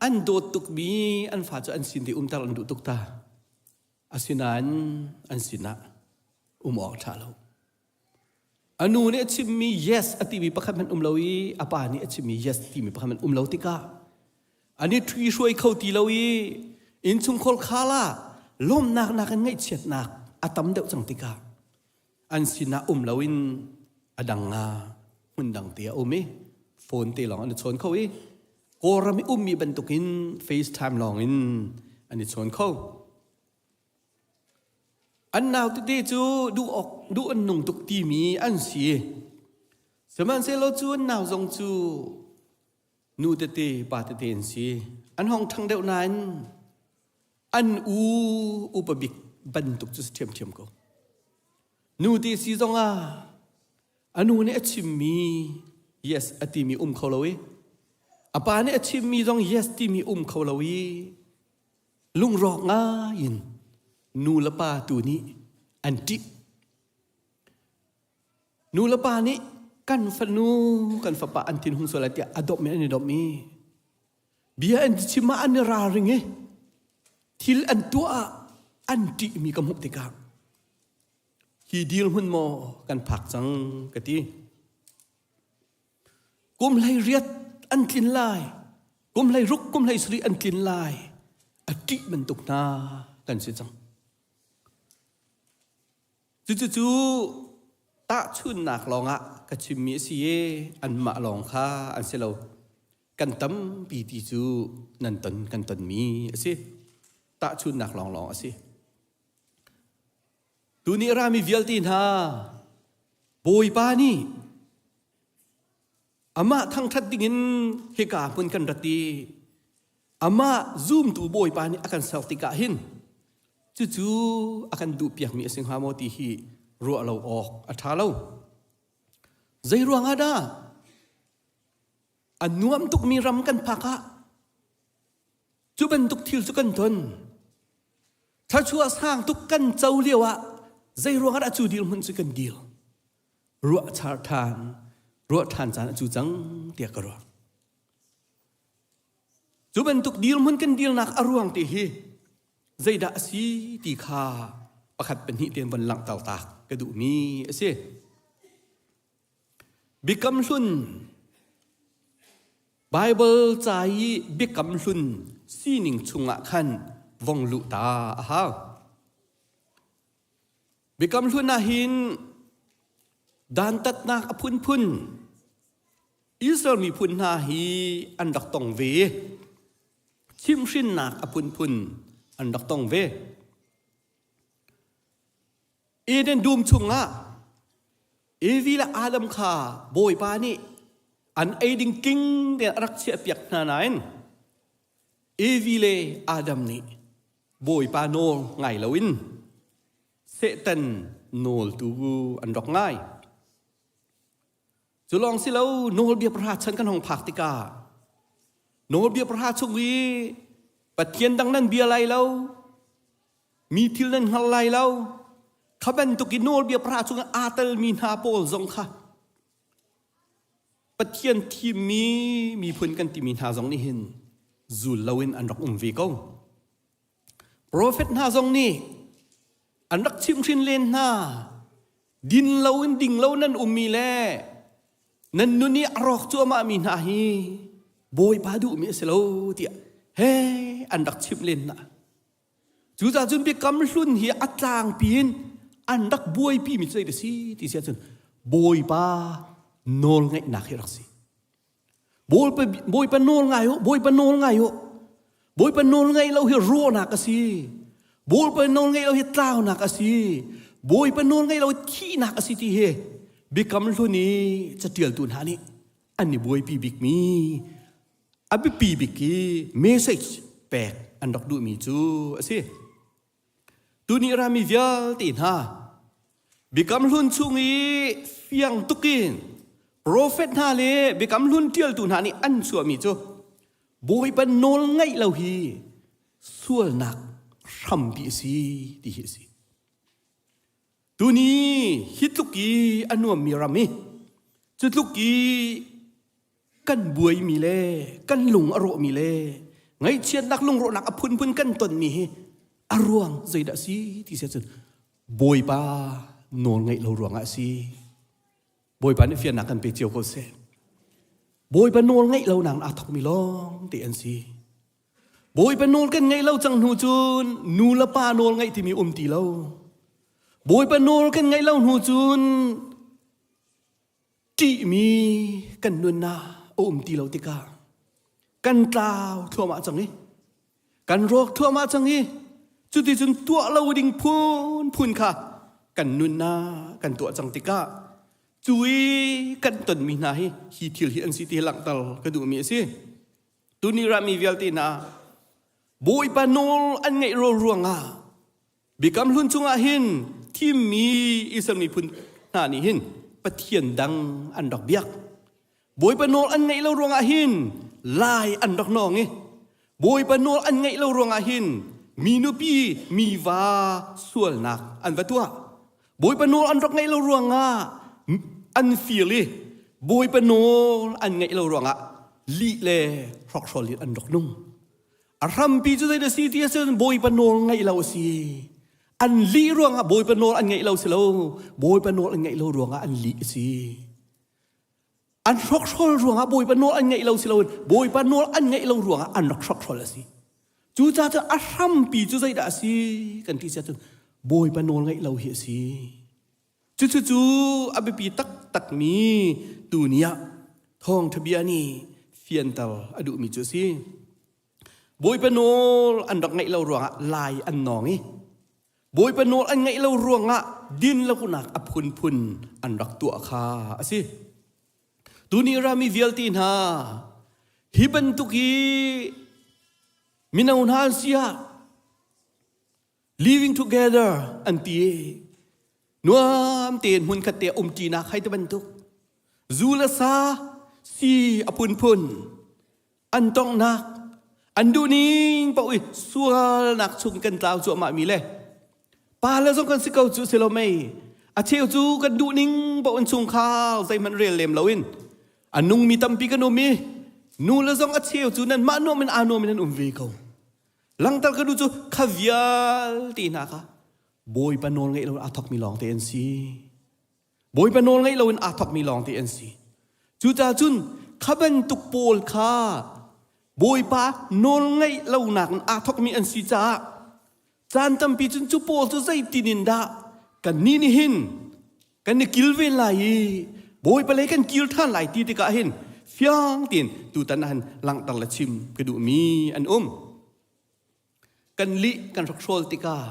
an dawt tukmi an fa cu an sin te umter an duh tuk ta. Asinain an sinah um awk ṭha lo. A nu nih a chimmi yes a timi pakhat hmanh um lo i a pa nih a chimmi yes timi pakhat hmanh um lo tikah an i ṭhihruai kho ti lo i innchungkhar khal ah lawmhnak nakin ngaihchiatnak a tam deuh cang tikah an sinah um loin a dang ah hmun dang te a um i phone te lawng an i chawn kho i Kawlram i ummi bantukin FaceTime lawng in an i chawn kho. An nau tete cu duh awk duh an nung tuk timi an si. Sihmanhsehlaw cu an nau zong cu nu tete pa tete an si. An hong ṭhang deuh nain an u upa bik bantuk cu si ṭhiamṭhiam ko. Nu ti si zongah a nu nih a chimmi yes a timi um kho lo i a pa nih a chimmi zong yes timi um kho lo i lungrawk ngai in nu le pa tu nih an ṭih. Nu le pa nih kan fanu kan fapa an thin hung sual lai tiah a dawp men an i dawp i bia an chim ah an i ralring i thil an tuah ah an ṭihmi ka hmuh tikah hi dirhmun maw kan phak cang ka ti. Kum hlei riat an tlin lai, kum hlei ruk, kum hlei sarih an tlin lai. A ṭih bantuk hna kan si cang. Cucu tahchunnak lawngah ka chimmi a si i anmah lawng kha an si lo. Kan tampi ti cu nan ton kan tonmi a si. Tahchunnak lawnglawng a si. Tuni rami vialte hna Bawipa nih amah thangṭhat dingin hika hmun kan rat i amah zumtu Bawipa nih a kan ser tikah hin cucu a kan duhpiakmi a si hnga maw ti hi ruah lo awk a ṭha lo. Zei ruangah dah a nuam tukmi ram kan phak ah cu bantuk thil cu kan ton? Thluachuah sang tuk kan co lio ah zei ruangah dah cu dirhmun cu kan dir? Ruah char ṭhan, ruah ṭhan caan a cu cang tiah ka ruah. Cu bantuk dirhmun kan dirnak a ruang te hi zeidah a si ti kha pakhat pahnih tein von langhter ta ka duhmi a si. Biakam hlun Baibal ca i biakam hlun sining chungah khan vong luh ta a hau. Biakam hlun ah hin dantatnak a phunphun Israel miphun hna hi an rak tong ve. Chimhhrinnak a phunphun an rak tong ve. Eden dum chungah Evi le Adam kha Bawipa nih an ei ding tling tein a rak chiahpiak hna nain Evi le Adam nih Bawipa nawl ngai loin Satan nawl tu an rak ngai. Cu lawng si lo nawlbia pahra chan kan hong phak tikah nawlbia pahra chung i Pathian dang nan bia lai lo mi thil nan hngal lai lo kha bantuk i nawlbia pahra chungah aa telmi hna pawl zong kha Pathian thimmi miphun kan timi hna zong nih hin zul loin an rak um ve ko. Profet hna zong nih an rak chimhhrin len hna din loin ding lo nan ummi le nan nun i a rawk cuahmah mi hna hi Bawipa duhmi a si lo tiah he an rak chimh len hna. Cucaah cun biakam hlun hi a tlangpi in an rak buaipi mi cu zei si ti si ahcun Bawipa Nawl ngaihnak hi rak si. Bawipa Bawipa nawl ngai u, Bawipa nawl ngai u. Bawipa nawl ngaih lo hi rawhnak a si. Bawipa nawl ngaih lo hi tlaunak a si. Bawipa nawl ngaih lo hi thihnak a si ti hi biakam hlun i catialtu hna nih an i buaipi bikmi a biapi bik i message pek an rak duhmi cu a si. Tuni rami vialte hna Biakam Hlun chung i fiang tukin profet hna le Biakam Hlun ṭialtu hna nih an chuahmi cu Bawipa nawl ngaih lo hi sualnak hrampi a si ti hi a si. Tuni hi tluk i a nuammi ram hi cu tluk i kan buaimi le kan lung a rawhmi le ngaihchiatnak lungrawhnak a phunphun kan tonmi hi a ruang zeidah si ti si cun Bawipa nawl ngaih lo ruangah a si. Bawipa nih fiannak kan pe cio ko seh. Bawipa nawl ngaih lo nak aa thokmi lawng te an si. Bawipa nawl kan ngaih lo cang hnu cun nu le pa nawl ngaih timi um ti lo. Bawipa nawl kan ngaih lo hnu cun ṭihmi kan nunnak a um ti lo tikah kan tlau thluahmah cang i kan rawk thluahmah cang i cuticun tuah lo ding phunphun kha kan nunnak kan tuah cang tikah cu i kan tonmi hna hi hi thil hi an si ti langhter ka duhmi a si. Tuni rami vialte hna Bawipa nawl an ngaih ro ruangah Biakam Hlun chungah hin thimmi Israel miphun hna nih hin Pathian dang an rak biak. Bawipa nawl an ngaih lo ruangah hin lai an rak nawng i Bawipa nawl an ngaih lo ruangah hin mi nupi mi va sualnak an va tuah. Bawipa nawl an rak ngaih lo ruangah an fil i Bawipa nawl an ngaih lo ruangah lih le hrokhrawl in an rak nung. A hrampi cu zei si ti ahcun Bawipa nawl ngaih lo a si. An lih ruangah Bawipa nawl an ngaih lo si lo. Bawipa nawl an ngaih lo ruangah an lih a si. An hrokhrol ruangah Bawipa nawl an ngaih lo si lo Bawipa nawl an ngaih lo ruangah an rak hrokhrol a si. Cucaah cun a hrampi cu zeidah a si kan ti si ahcun Bawipa nawl ngaih lo hi a si. Cucu cu a biapi taktakmi tuni ah thawngṭha bia nih fianter a duhmi cu a si. Bawipa nawl an rak ngaih lo ruangah lai an nawng i Bawipa nawl an ngaih lo ruangah din lonak a phunphun an rak tuah kha a si. Tuni rami vialte hna hi bantuk hi mino hna an si ah living together an ti nuam tein hmunkhat te umṭinak hai te bantuk zu le sa si a phunphun an tonghnak an duhning paoh i sualnak chung kan tlau cuahmah mi le pa le zong kan si ko cu si lo mei a cheu cu kan duhning paoh in chungkhar zeihmanh rel lem loin a nungmi tampi kan um i nu le zong a cheu cu nan mah nuam in aa nuam in an um ve ko Langter ka duh cu kha vialte hna kha Bawipa nawl ngeih loin aa thawkmi lawngte an si. Bawipa nawl ngeih loin aa thawkmi lawngte an si. Cucaah cun kha bantuk pawl kha Bawipa nawl ngeih lonak in aa thawkmi an si caah caan tampi cun cu pawl cu zeitin in dah kannih nih hin kan i kilven lai i Bawipa lei kan kir ṭhan lai ti tikah hin fiang tein tutan ah hin langhter le chim ka duhmi an um. Kan lih kan hrokhrawl tikah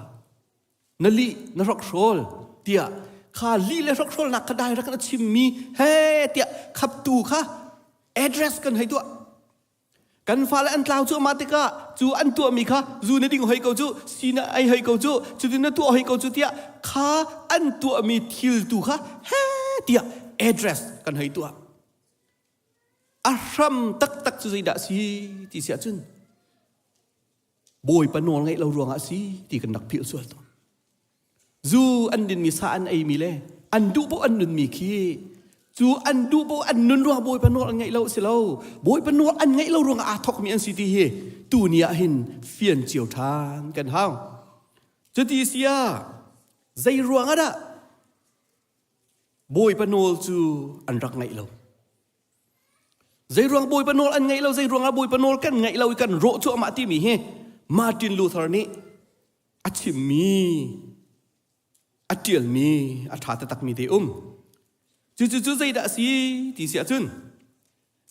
na lih na hrokhrawl tiah kha lih le hrokhrawlnak kha direct na chimmi he tiah khaptu kha address kan hei tuah. Kan fale an tlau cuahmah tikah cu an tuahmi kha zu na ding hoi ko cu, si na ei hoi ko cu, cutin na tuah hoi ko cu tiah kha an tuahmi thil tu kha he tiah address kan hei tuah. A hram taktak cu zeidah si ti si ahcun Bawipa nawl ngaih lo ruangah a si ti kan rak philh sual tawn. Zu an dinmi sa an eimi le an duh paoh an nunmi khi cu an duh paoh an nun ruang Bawipa nawl an ngaih lo si lo. Bawipa nawl an ngaih lo ruangah aa thawkmi an si ti hi tuni ah hin fian cio ṭhan kan hau. Cuti si ah zei ruangah dah Bawipa nawl cu an rak ngaih lo? Zeiruang Bawipa nawl an ngaih lo, zeiruang ah Bawipa nawl kan ngaih lo i kan rawh cuahmah timi hi Martin Luther nih a chimmi, a ṭialmi, a ṭha taktakmi te um. Cucu cu zeidah a si ti si ahcun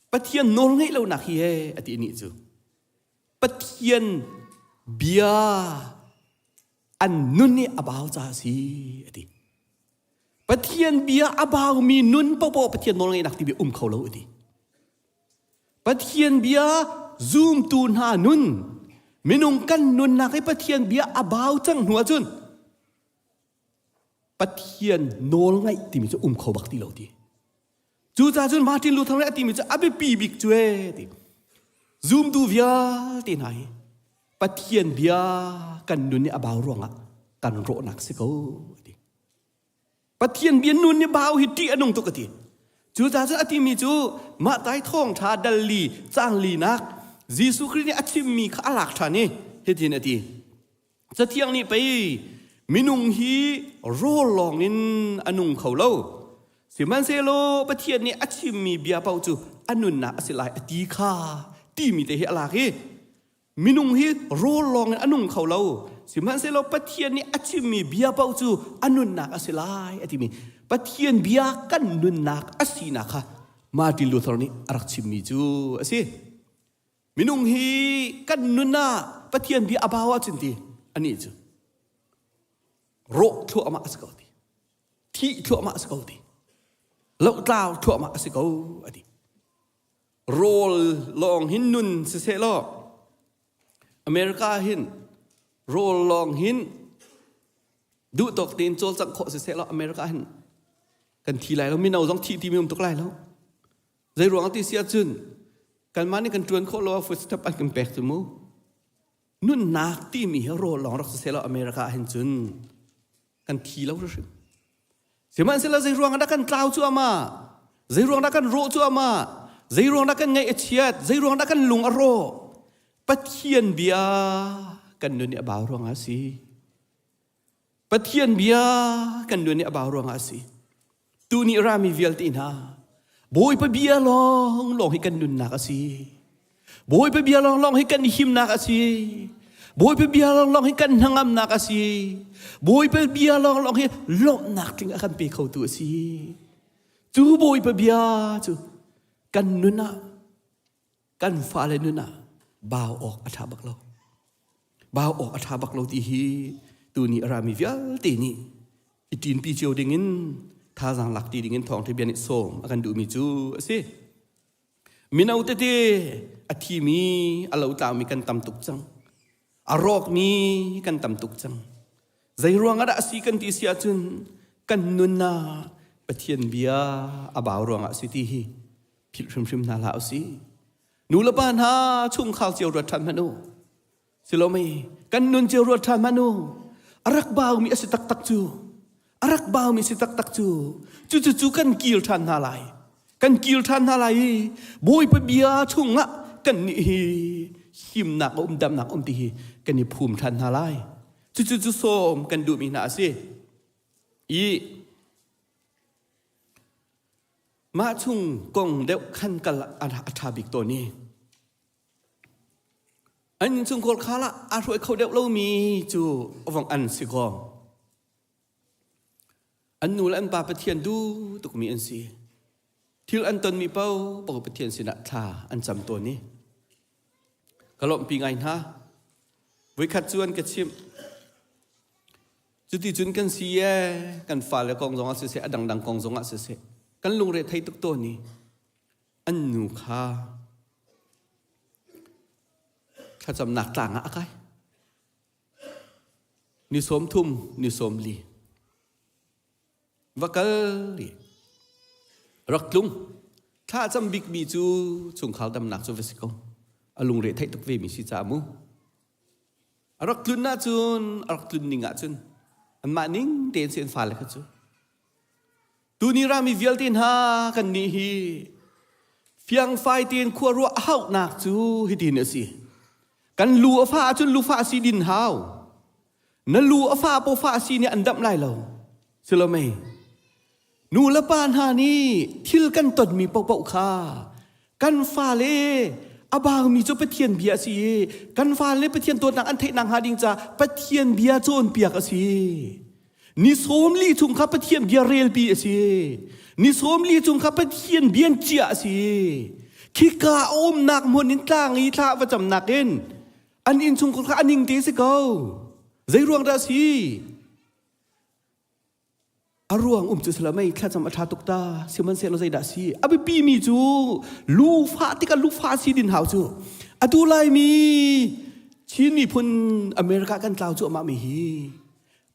Pathian nawl ngeih lonak hi he a ti nih cu Pathian bia an nun i a bau caah a si a ti. Pathian bia a baumi nun popoh Pathian nawlngeihnak ti bia um kho lo a ti. Pathian bia zumtu hna nun minung kan nunnak i Pathian bia a bau cang hnu ahcun Pathian nawl ngaih timi cu um kho bak ti lo ti. Cucaah cun Martin Luther nih a timi cu a biapi bik cu ee ti. Zumtu vialte hna hi Pathian bia kan nun i a bau ruangah kan rawhnak si ko a ti. Pathian bia nun i bau hi ṭih a nung tuk a ti. Cucaah cun a timi cu mah tai thawngṭha dal li cang linak Jesuh Khrih nih a chimmi kha a lak ṭhan i hitin a ti. Cathiang nih pei minung hi rawl lawngin a nung kho lo. Sihmanhsehlaw Pathian nih a chimmi bia paoh cu a nunnak a si lai a ti kha timi te hi a lak i minung hi rawl lawngin a nung kho lo. Sihmanhsehlaw Pathian nih a chimmi bia paoh cu a nunnak a si lai a timi Pathian bia kan nunnak a sinak kha Martin Luther nih a rak chimmi cu a si. Minung hi kan nun ah Pathian bia a bau ahcun ti anih cu rawh thluahmah a si ko ti thih thluahmah a si ko ti lohtlau thluahmah a si ko a ti rawl lawng hin nun siseh law America hin rawl lawng hin duh tawk tein cawlcangh khawh siseh law America hin kan thi lai lo mino zong thih timi um tuk lai lo Zei ruang ti si ahcun kanmah nih kan ṭuan khawh lo ah food stamp an kan pek cu mu. Nunnak timi hi rawl lawng rak si seh law America ah hin cun kan thi lo hrim. Sihmanhsehlaw zei ruang dah kan tlau cu ama? Zei ruang dah kan rawh cu ama? Zei ruang dah kan ngaih a chiat? Zei ruang dah kan lung a rawh? Pathian bia kan nun i a bau ruangah a si. Pathian bia kan nun i a bau ruangah a si. Tuni rami vialte hna, Bawipa bia lawng lawng hi kan nunnak a si. Bawipa bia lawng lawng hi kan himnak a si. Bawipa bia lawng lawng hi kan hnangamnak a si. Bawipa bia lawng lawng hi lawmhnak tling a kan pe khotu a si. Cu Bawipa bia cu kan nun ah kan fale nun ah bau awk a ṭha bak lo. Bau awk a ṭha bak lo ti hi tuni a rami vialte nih i ṭinpi cio dingin thazaang lak ti dingin thawngṭha bia nih sawm a kan duhmi cu a si. Mino tete a thimi a lotlaumi kan tam tuk cang. A rawkmi kan tam tuk cang. Zei ruang ah dah a si kan ti si ahcun kan nun ah Pathian bia a bau ruangah a si ti hi philh hrimhrim hna hlah usih. Nu le pa hna chungkhar cio ruat ṭhan hmanh u. Silomei kan nun cio ruat ṭhan hmanh u. A rak baumi a si taktak cu. A rak baumi si taktak cu. Cucu cu kan kir ṭhan hna lai. Kan kir ṭhan hna lai i Bawipa bia chungah kan nih hi himnak a um damnak um ti hi kan i phum ṭhan hna lai. Cucu cu sawm kan duhmi hna a si. I Mah chung kong deuh khan kal a ṭha bik tawn i an innchungkhar khal ah aa hruai kho deuh lomi cu vong an si kaw an nu le an pa Pathian duh tukmi an si. Thil an tonmi paohpaoh Pathian sinah thla an cam tawn i ka lawmhpi ngai hna. Voikhat cu an ka chimh. Cuticun kan si ee, kan fale kong zongah siseh, a dangdang kong zongah siseh, kan lungre thei tuk tawn i an nu kha thlacamnak tlang ah a kai. Ni 30, ni 40. Va kal i rak tlung. Thla cam bikmi cu chungkhar damnak cu va si ko. A lungre theih tuk ve mi si caah mu. A rak tlun ahcun, a rak tlun ning ahcun anmah ning tein si an fale kha cu. Tuni rami vialte hna kan nih hi fiangfai tein khua ruah a hauhnak cu hitin a si. Kan lu a fah ahcun lufa si din hau. Na lu a fah pawfah si nih an damh lai lo. Si lo mei? Nu le pa hna nih thil kan tonmi paohpaoh kha kan fale a baumi cu Pathian bia a si i kan fale Pathian dawtnak an theih nakhnga ding caah Pathian bia cawnpiak a si. Ni 40 chung kha Pathian bia relpi a si. Ni 40 chung kha Pathian bian cia a si. Khika a umnak hmun in tlang i thla va camnak in an innchungkhar kha a ning te si ko. Zei ruang dah si? A ruang um cu sila mei thlacam a ṭha tuk ta sihmanhsehlaw zeidah si a biapi mi cu lufa tikah lufa si din hau cu atu laimi Chin miphun America kan tlau cu amah mi hi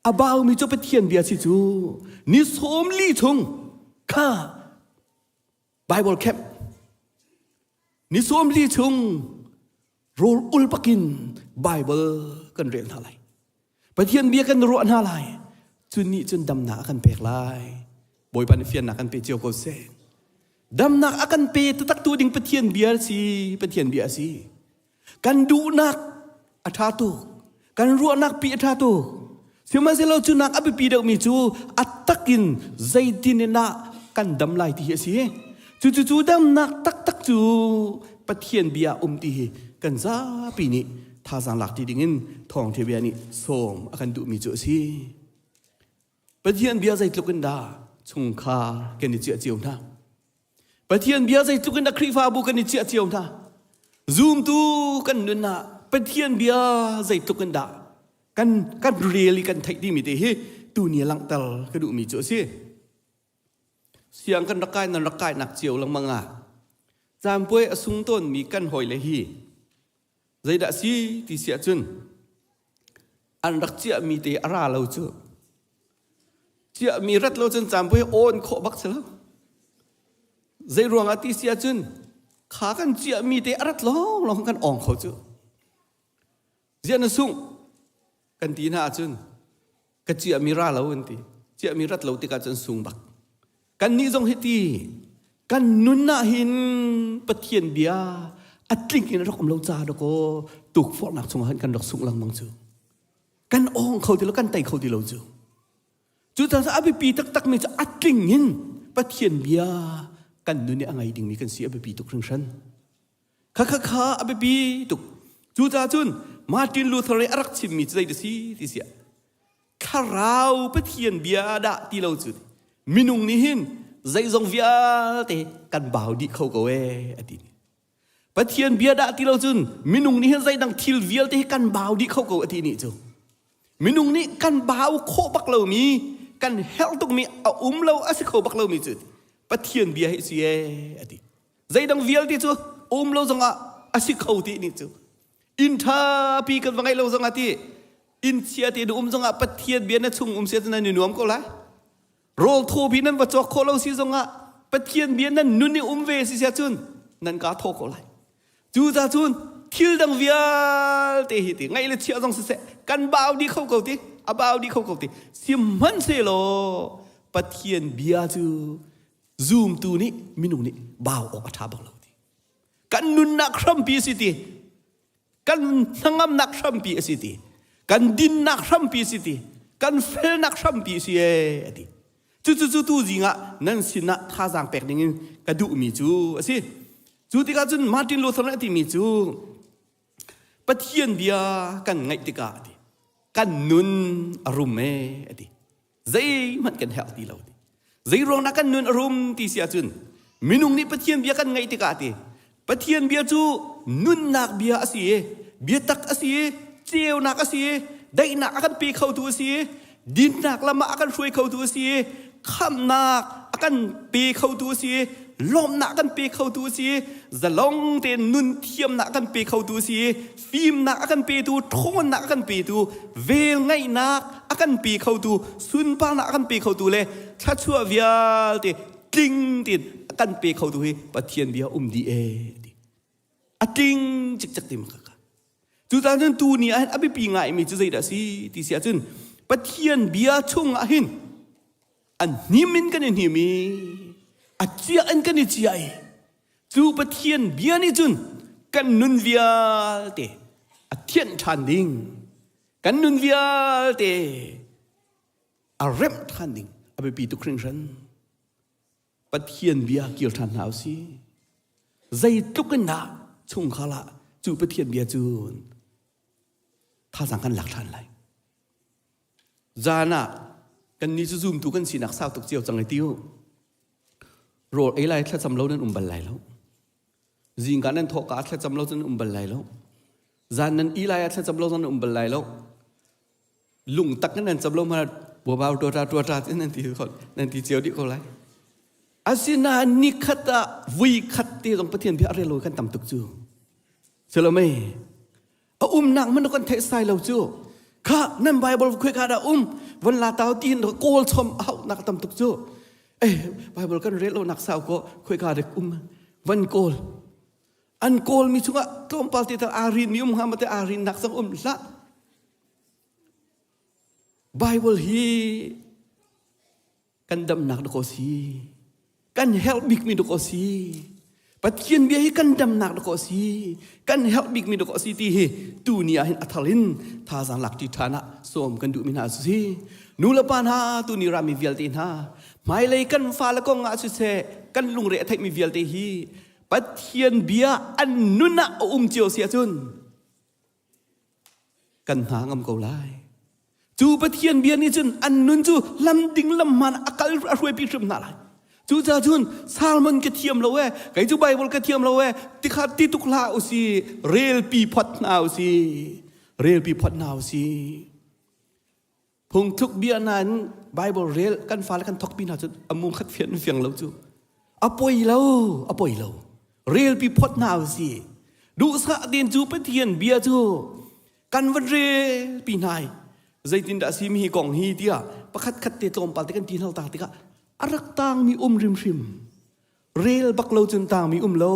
a bau mi cu Pathian bia si cu ni 40 chung kha Bible camp ni 40 chung rawl ul pakin Bible kan rel hna lai Pathian bia kan ruah hna lai cun nih cun damnak a kan pek lai Bawipa nih fiannak kan pe cio ko seh damnak a kan pe taktak tu ding Pathian bia si Pathian bia si kan duhnak a ṭha tuk kan ruahnak pi a ṭha tuk sihmanhsehlaw cu nak a biapi deuhmi cu a takin zeitin in dah kan dam lai ti hi a si cu cu cu damnak taktak cu Pathian bia um ti hi kan zapi nih thazaang lak ti dingin thawngṭha bia nih sawm a kan duhmi cu a si Pathian bia zeitluk in dah chungkhar kan i ciah cio hna Pathian bia zeitluk in a Khrihfabu kan i ciah cio hna. Zumtu kan nun ah Pathian bia zeitluk in dah kan kan rel i kan theih timi te hi tuni langhter ka duhmi cu a si. Siang kan rak kai nan rak kai nak cio lengmang ah caanpuai a sung tawnmi kan hawi le hi zeidah si ti si ahcun an rak ciahmi te a ra lo cu ciahmi rat lo cun caanpuai awn khawh bak si lo zei ruangah ti si ahcun kha kan ciahmi te a rat lawng lawng kan awng kho cu ziah na sungh kan ti hna ahcun ka ciahmi ra lo an ti ciahmi rat lo tikah cun sung bak kan nih zong hiti kan nun ah hin Pathian bia a tling in rak um lo ca dakaw tukforhnak chungah hin kan rak sungh lengmang cu kan awng kho ti lo kan tei kho ti lo cu cucaah a biapi taktak mi cu a tling in Pathian bia kan nun i a ngei dingmi kan si a biapi tuk hringhran Kha kha kha a biapi tuk. Cucaah cun Martin Luther nih a rak chimmi cu zei ti si ti siah thlarau Pathian bia dah ti lo cu minung nih hin zeizong vialte kan bau dih kho ko ee a ti. Pathian bia dah ti lo cun minung nih hin zeidang thil vialte hi kan bau dih kho ko a ti nih cu. Minung nih kan bau khawh bak lomi kan herh tukmi a um lo a si kho bak lomi cu Pathian bia hi si ee a ti. Zeidang vialte cu um lo zongah a si kho ti nih cu inn ṭhapi kan va ngeih lo zongah ti inn chia te na um zongah Pathian bia na chung um sia nan i nuam ko lai rawl thaw bi nan va cawk khawh lo si zongah Pathian bia nan nun i um ve si sia cun nan ka thaw ko lai cu ca cun thil dang vialte hi ti ngaih le chia zong siseh kan bau dih kho ko ti a bau dih kho ko ti sihmanhsehlaw Pathian bia cu Zumtu nih minung nih bau awk a ṭha bak lo ti. Kan nunnak hrampi a si ti. Kan hnangamnak hrampi a si ti. Kan dinnak hrampi a si ti. Kan felnak hrampi a si ee a ti. Cucu cu tu zing ah nan sinah thazaang pek ding in ka duhmi cu a si. Cu tikah cun Martin Luther nih a timi cu Pathian bia kan ngaih tikah a ti. Kan nun a rum ee a ti. Zeihmanh kan herh ti lo. Zei ruang dah kan nun a rum ti si ahcun minung nih Pathian bia kan ngaih tikah ti Pathian bia cu nunnak bia a si i biatak a si i ceunak a si i daihnak a kan pe khotu a si i dinnak lam ah a kan hruai khotu a si i khamhnak a kan pe khotu a si i lawmhnak a kan pe khotu a si i zalong tein nun thiamnak a kan pe khotu a si i fimnak a kan petu ṭhawnnak a kan petu velngeihnak a kan pe khotu sunparnak a kan pe khotu le thluachuah vialte tling tein a kan pe khotu hi Pathian bia um dih ee ti a tling cikcek ti ma ka cucaah cun tu ni ah hin a biapi ngaimi cu zeidah si ti si ahcun Pathian bia chung ah hin an hnim in kan i hnim i a ciah in kan i ciah i Cu Pathian bia nih cun kan nun vialte a thianh ṭhan ding, kan nun vialte a remh ṭhan ding a biapi tuk hringhran. Pathian bia kir ṭhan hna usih. Zeitluk in dah chungkhar ah cu Pathian bia cun thazaang kan lak ṭhan lai. Zan ah kannih cu zumtu kan sinak sau tuk cio cang i ti u. Rawl ei lai thlacam lo nan um bal lai lo. Zingka nan thawh ka thlacam lo nan um bal lai lo. Zan nan i lai ah thlacam lo nan um bal lai lo. Lung tak nan cam lo ma buabau tua tua tua nan ti nan ti cio dih ko lai. Asinain nikhat ah vui khat te zong Pathian bia a rel lo kan tam tuk cu. Salome a umnak man kan theih sai lo cu. Kha nan Bible khoi ka dah um von la tau tin kawl chom hau nak tam tuk cu. Eh Bible kan rel lo nak sau ko khoi ka dek um van kawl. An kawl mi chungah tlawmpal te tal aa rin mi um hnga ma te aa rin nak zong um hlah. Bible hi kan damnak dakaw si kan herh bikmi dakaw si Pathian bia hi kan damnak dakaw si kan herh bikmi dakaw si ti hi tu ni ah hin a thar in thazaang lak ṭi ṭhan ah sawm kan duhmi hna si nu le pa hna tu ni rami vialte hna hmailei kan fale kong ah siseh kan lungre a theihmi vialte hi Pathian bia an nun ah a um cio si ahcun kan hna ngam ko lai. Cu Pathian bia nih cun an nun cu lam ding lam hmaan a kal a hruaipi hrim hna lai. Cucaah cun Salmon ka thiam lo ee, kei cu Bible ka thiam lo ee, tikha ti tuk hlah usi, relpi phot hna usi, relpi phot hna usi. Phungthluk bia nain Bible rel kan fale kan thokpi hna cun a mu khat fian fiang lo cu. A poi lo, a poi lo. Relpi phot hna usi. Duhsah tin cu Pathian bia cu kan van relpi hna i zeitindah a si mi hi kong hi tiah pakhat khat te tlawmpal te kan ti hna tak tikah a rak tangmi um hrimhrim. Rel bak lo cun tangmi um lo.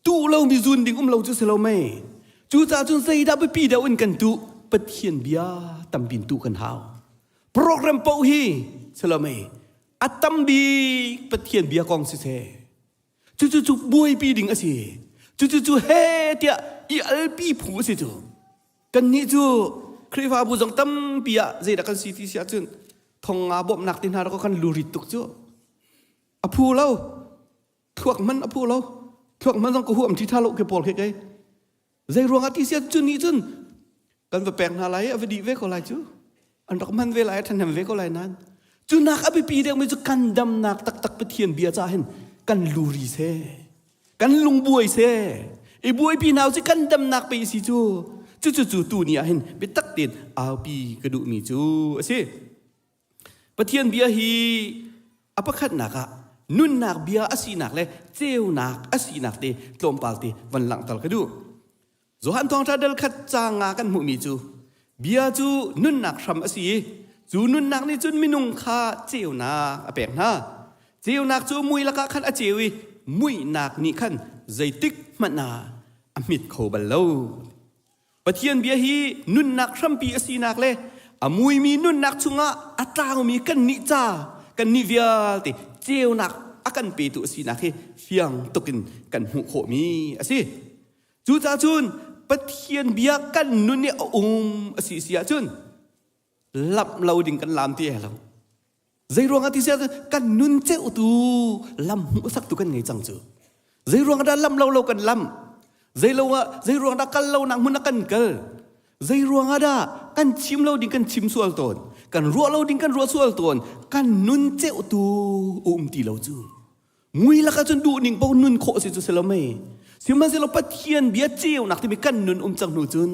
Tuh lomi zun ding um lo cu si lo mei. Cucaah cun zeidah biapi deuh in kan tuh? Pathian bia tambin tuh kan hau. Program paoh hi si lo mei. A tam bik Pathian bia kong siseh. Cucu cu buaipi ding a si. Cucu cu he tiah i alpi phu a si cu. Kannih cu Khrihfabu zong tampi ah zeidah kan si ti si ahcun thong nga bawmhnak ti hna rak kan lurit tuk cu. A phu lo. Thluak hman a phu lo. Thluak hman zong ka huam ṭhi ṭha lo ke pawl khi kei. Zei ruangah ti sia cu nih cun kan va pek hna lai a va dih ve ko lai cu. An rak hman ve lai a ṭhahnem ve ko lai nain. Cu nak a biapi deuhmi cu kan damnak taktak Pathian bia ca hin kan luri seh. Kan lungbuai seh. I buaipi hna usih kan damnak pe si cu. Cucu cu tu ni ah hin biatak tein aupi ka duhmi cu a si. Pathian bia hi a pakhatnak ah nunnak bia a sinak le ceunak a sinak te tlawmpal te van langhter ka duh. Johan Thawngṭha dal khat ca nga kan hmuhmi cu bia cu nunnak hram a si i cu nunnak nih cun minung kha ceunak a pek hna. Ceunak cu mui lakah khan a ceu i muihnak nih khan zeitik hmanh ah a hmit kho bal lo. Pathian bia hi nunnak hrampi a sinak le a muimi nunnak chungah a tlaumi kannih ca kannih vialte ceunak a kan petu a sinak hi fiang tukin kan hmuh khawhmi a si. Cucaah cun Pathian bia kan nun i a um a si si ahcun lamh lo ding kan lam ti lo. Zeiruang ah ti siah kan nun ceutu lam hmuhsaktu kan ngei cang cu. Zeiruang dah lam lo lo kan lam. Zeilo ah zeiruang dah kal lo nak hmun ah kan kal. Zeiruang ah dah kan chim lo ding kan chim sual tawn. Kan ruah lo ding kan ruah sual tawn. Kan nun ceutu um ti lo cu. Mui lakah cun duh ning paoh nun khawh si cu si lo mei. Sihmanhsehlaw Pathian bia ceunak timi kan nun um cang hnu cun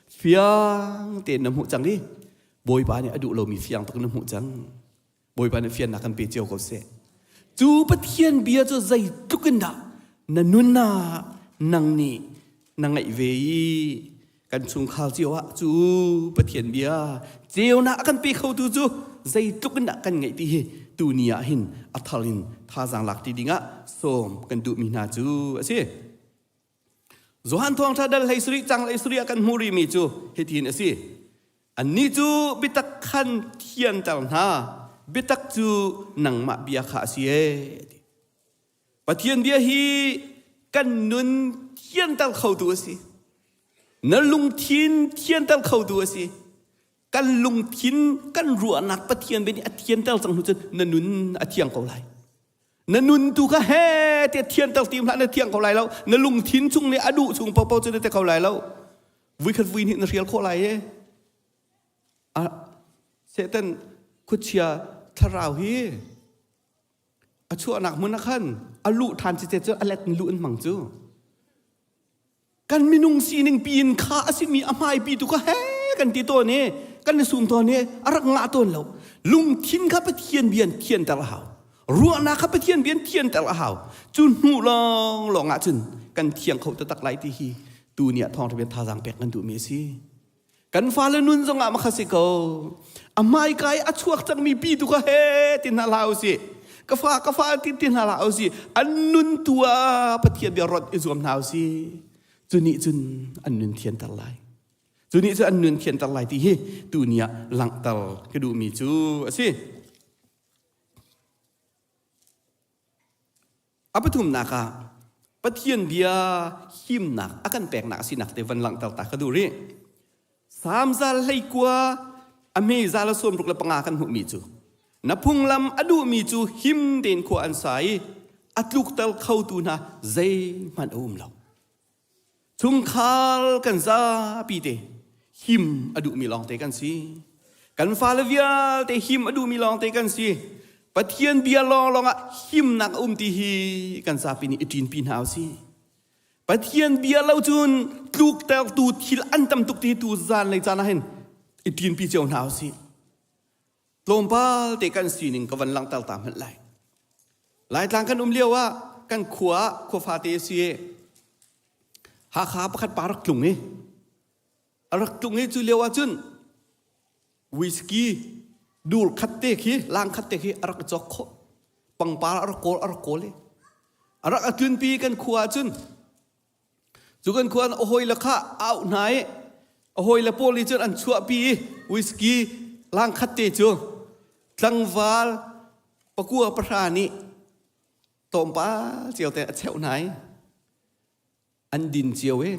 fiang tein na hmuh cang i Bawipa nih a duh lomi fiang tuk na hmuh cang. Bawipa nih fiannak kan pe cio ko seh. Cu Pathian bia cu zeitluk in dah na nun ah nang nih na ngaih ve i kan chungkhar cio ah cu Pathian bia ceunak a kan pe khotu cu zeitluk in dah kan ngaih ti hi tuni ah hin a thar in thazaang lak ti dingah sawm kan duhmi hna cu a si. Johan thawngṭha dal hlei sarih cang hlei sarih ah kan hmuh rihmi cu hitin a si. Annih cu biatak khan thianter hna, biatak cu nangmah bia kha a si ee. Pathian bia hi kan nun thianter khotu a si. Na lungthin thianter khotu a si. Kan lungthin kan ruahnak Pathian bia nih a thianter cang hnu cun na nun a thiang ko lai. Na nun tu kha he tiah thianter tim hlah na thiang ko lai lo. Na lungthin chung nih a duh chung paohpaoh cu na te kho lai lo. Vuikhat vui nih na hrial khawh lai e. A Satan khuachia thlarau hi. A chuahnak hmun ah khan a luh ṭhan cicet cu a let in luh in hmang cu. Kan minung sining piin kha a simi a hmaipi tu kha he kan ti tawn i kan i sum tawn i a rak ngah tawn lo. Lungthin kha Pathian bia in thianter a hau. Ruahnak kha Pathian bia in thianter a hau. Cu hnu lawnglawng ah cun kan thiang kho taktak lai ti hi tu ni ah thawngṭha bia thazaang pek kan duhmi a si. Kan fale nun zongah makha si ko. A hmaika i a chuak cangmi pi tu kha he ti hna hlah usih. Ka fa ka fa ti ti hna hlah usih. An nun tu ah Pathian bia rawt i zuam hna usih. Cu nih cun an nun thianter lai. Cu nih cun an nun thianter lai ti hi tu ni ah langhter ka duhmi cu a si. A pathumnak ah Pathian bia himnak a kan peknak a sinak te van langhter ta ka duh rih. Salm zal 19 a hme zal 65 kan hmuhmi cu na phunglam a duhmi cu him tein khua an sa i a tlukter khotu hna zeihmanh a um lo. Chungkhar kan zapi te him a duhmi lawngte kan si. Kan fale vialte him a duhmi lawngte kan si. Pathian bia lawnglawng ah himnak a um ti hi kan zapi nih i ṭinpi hna usih. Pathian bia lo cun tluktertu thil an tam tuk ti hi tu zan lei caan ah hin i ṭinpi cio hna usih. Tlawmpal te kan sining ka van langhter ta hmanh lai. Laitlang kan um lio ah kan khua ah khua fate a si i Hakha pakhat pa rak tlung i a rak tlung i cu lio ah cun whisky dur khat te khi lang khat te khi a rak i cawk khawh pangpar a rak kawl a rak kawl i a rak a tlunpi kan khua ah cun Cu kan khua a hawile kha a auh hna i a hawile pawl nih cun an chuahpi i whisky lang khat te cu tlangval pakua pahra nih tlawmpal cio te a cheuh hna i an din cio i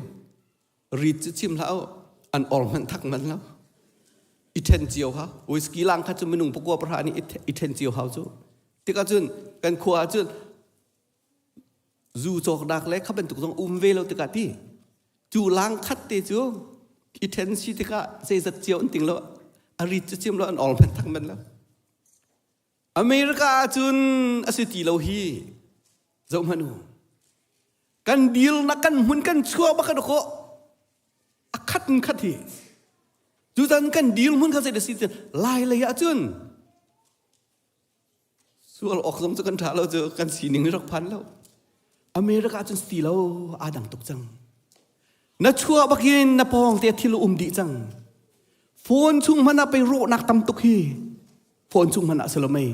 rit cu chim hlah u an or hmanh thak manh lo i ṭhen cio ha whisky lang khat cu minung pakua pahra nih i ṭhen cio hau cu tikah cun kan khua ah cun Zu cawknak le kha bantuk zong um ve lo tikah ti cu lang khat te cu i ṭhen si tikah zeizat cio an ting lo a rit cu cim lo an ol hmanh thak man lo America ahcun a si ti lo hi zoh hmanh u kan dirnak kan hmun kan chuah bak kan khawh a khat in khat hi cutan kan dir hmun kha zei da si lai lei ahcun Sual awk zong cu kan ṭha lo cu kan sining rak phan lo. America cun si lo aa dang tuk cang. Na chuah bakin na pawng te thil um dih cang. Phone chung hmanh ah pei rawhnak tam tuk hi. Phone chung hmanh ah si lo mei.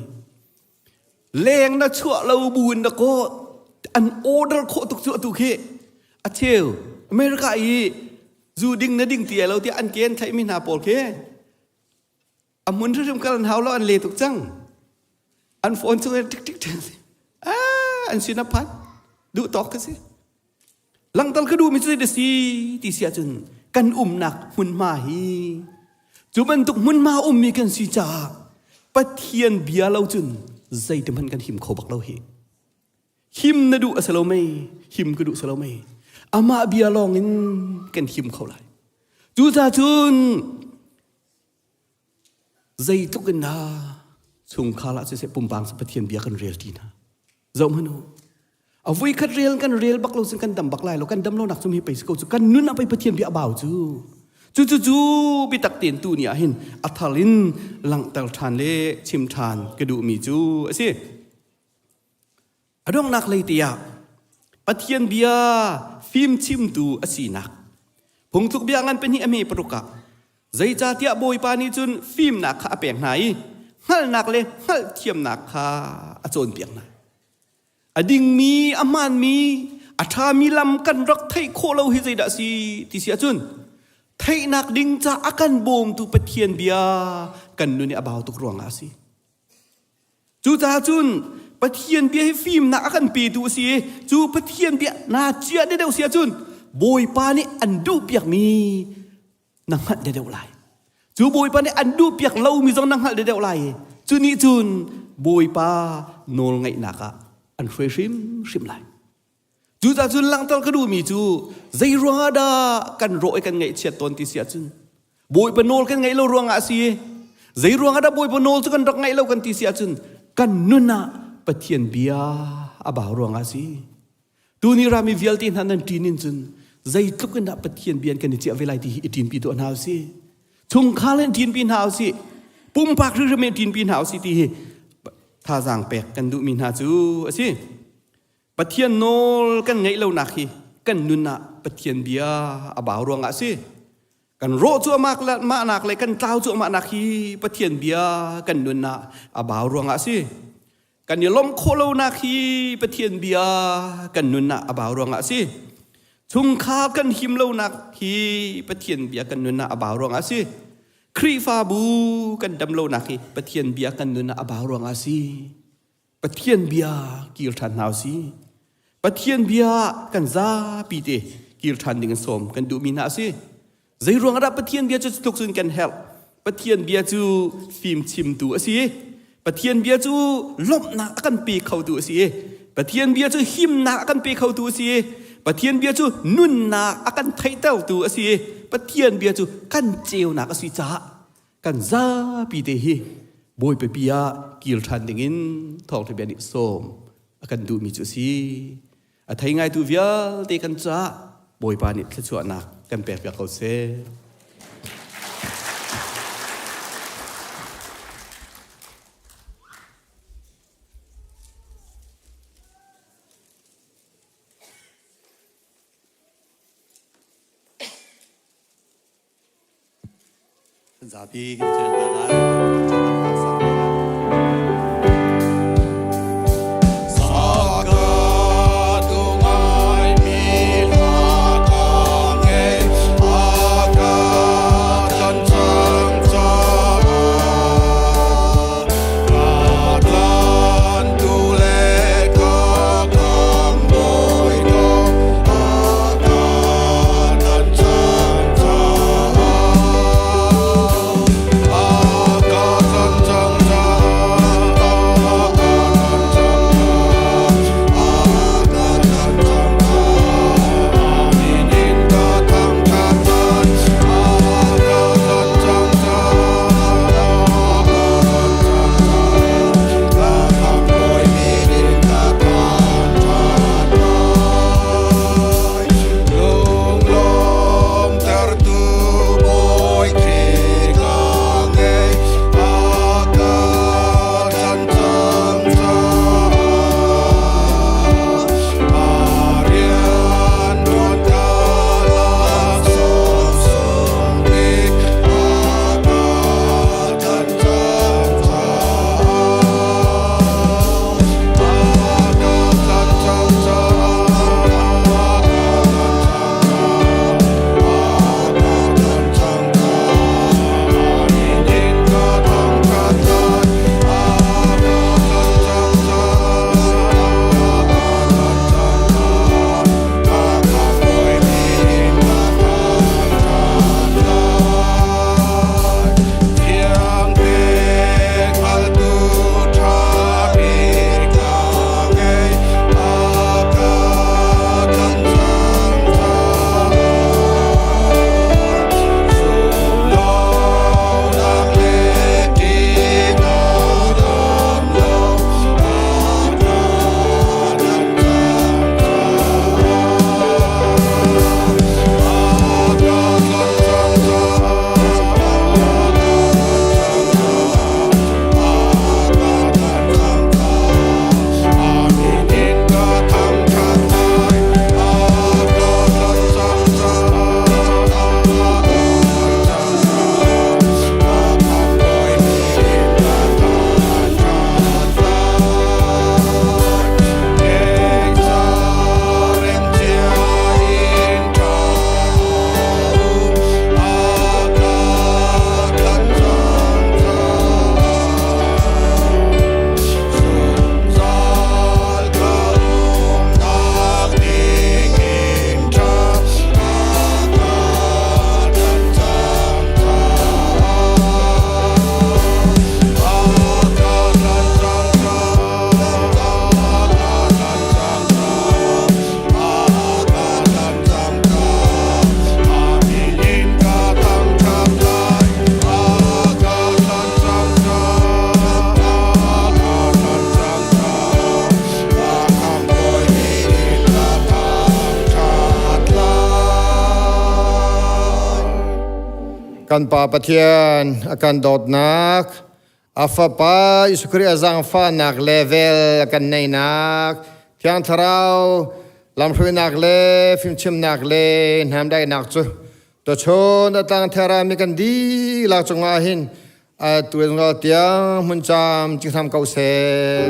Leng na chuah lo bu in na kaw an order khawh tuk cu atu khi. A cheu America i zu ding na ding ti lo tiah an ke an thlaihmi hna pawl khi a hmun hrimhrim kal an hau lo an le tuk cang an phone chung tik tik tik ah an sin a phan duh tawk ka si langtal ka duh mi cu si ti si ahcun kan umnak hmunhma hi cu bantuk hmunhma ummi kan si caah Pathian bia lo cun zeiti hmanh kan him kho bak lo hi him na duh a si lo mei him ka duh si lo mei amah bia lawng in kan him kho lai cucaah cun Zeitluk in dah chungkhar ah siseh pumpang si Pathian bia kan rel ti hna. Zoh hmanh u. A voi khat rel kan rel bak lo cun kan dam bak lai lo. Kan dam lo nak cu mi pei si ko cu. Kan nun ah pei Pathian bia a bau cu. Cu cu cu biatak tein tu ni ah hin a thar in langhter ṭhan le chim ṭhan ka duhmi cu a si. A donghnak lei te ah Pathian bia fimchimtu a sinak phungtluk bia ngan pahnih a hme paruk ah zeicahtiah Bawipa nih cun fimnak kha a pek hna i hngalhnak le hngalhthiamnak kha a cawnpiak hna. A dingmi, a hmaanmi, a ṭhami lam kan rak theih khawh lo hi zeidah a si ti si ahcun theihnak ding ca a kan bawmtu Pathian bia kan nun i a bau tuk ruangah a si. Cucaah cun Pathian bia hi fimnak a kan petu a si i cu Pathian bia naa ciah deuh si ahcun Bawipa nih an duhpiakmi na hngalh deuh lai. Cu Bawipa nih an duhpiak lomi zong na hngalh deuh lai i cu nih cun Bawipa nawlngaihnak ah an hruai hrimhrim lai. Cucaah cun langhter ka duhmi cu zei ruangah dah kan rawh i kan ngaihchiat tawn ti si ahcun Bawipa nawl kan ngaih lo ruangah a si i zei ruangah dah Bawipa nawl cu kan rak ngaih lo kan ti si ahcun kan nun ah. Pathian bia a bau ruangah a si. Tuni rami vialte hna nan ṭin in cun zeitluk in dah Pathian bia kan i ciah ve lai ti hi i ṭinpi tuah hna usih. Chungkhar in ṭinpi hna usih. Pumpak hrimhrim in ṭinpi hna usih ti hi thazaang pek kan duhmi hna cu a si. Pathian nawl kan ngeih lonak hi kan nun ah Pathian bia a bau ruangah a si. Kan rawh cuahmah mahnak le kan tlau cuahmahnak hi Pathian bia kan nun ah a bau ruangah a si. Kan i lawmh khawh lonak hi Pathian bia kan nun ah a bau ruangah a si. Chungkhar kan him lonak hi Pathian bia kan nun ah a bau ruangah a si. Khrihfabu kan dam lonak hi Pathian bia kan nun ah a bau ruangah a si. Pathian bia kir ṭhan hna usih. Pathian bia kan zapi te kir ṭhan ding in sawm kan duhmi hna a si. Zei ruang dah Pathian bia cu tluk cun kan herh? Pathian bia cu fim chimtu a si. Pathian bia cu lawmhnak a kan pe khotu a si. Pathian bia cu himnak a kan pe khotu a si. Pathian bia cu nunnak a kan theihtertu a si. Pathian bia cu kan ceunak a si caah kan zapi te hi Bawipa bia kir ṭhan dingin thawngṭha bia nih sawm a kan duhmi cu a si. A thei ngaitu vialte kan caah Bawipa nih thluachuahnak kan pek piak ko seh. Zapi kan ṭial hna lai. Kan Pa Pathian a kan dawtnak, a Fapa Jesuh Khrih a zaangfahnak le vel a kan neihnak, Thiang Thlarau lamhruainak le fimchimnak le hnamdaihnak cu tuchun a tlang thera mi kan dihlak cungah hin atu zungzal tiang hmun cam cing hram ko seh.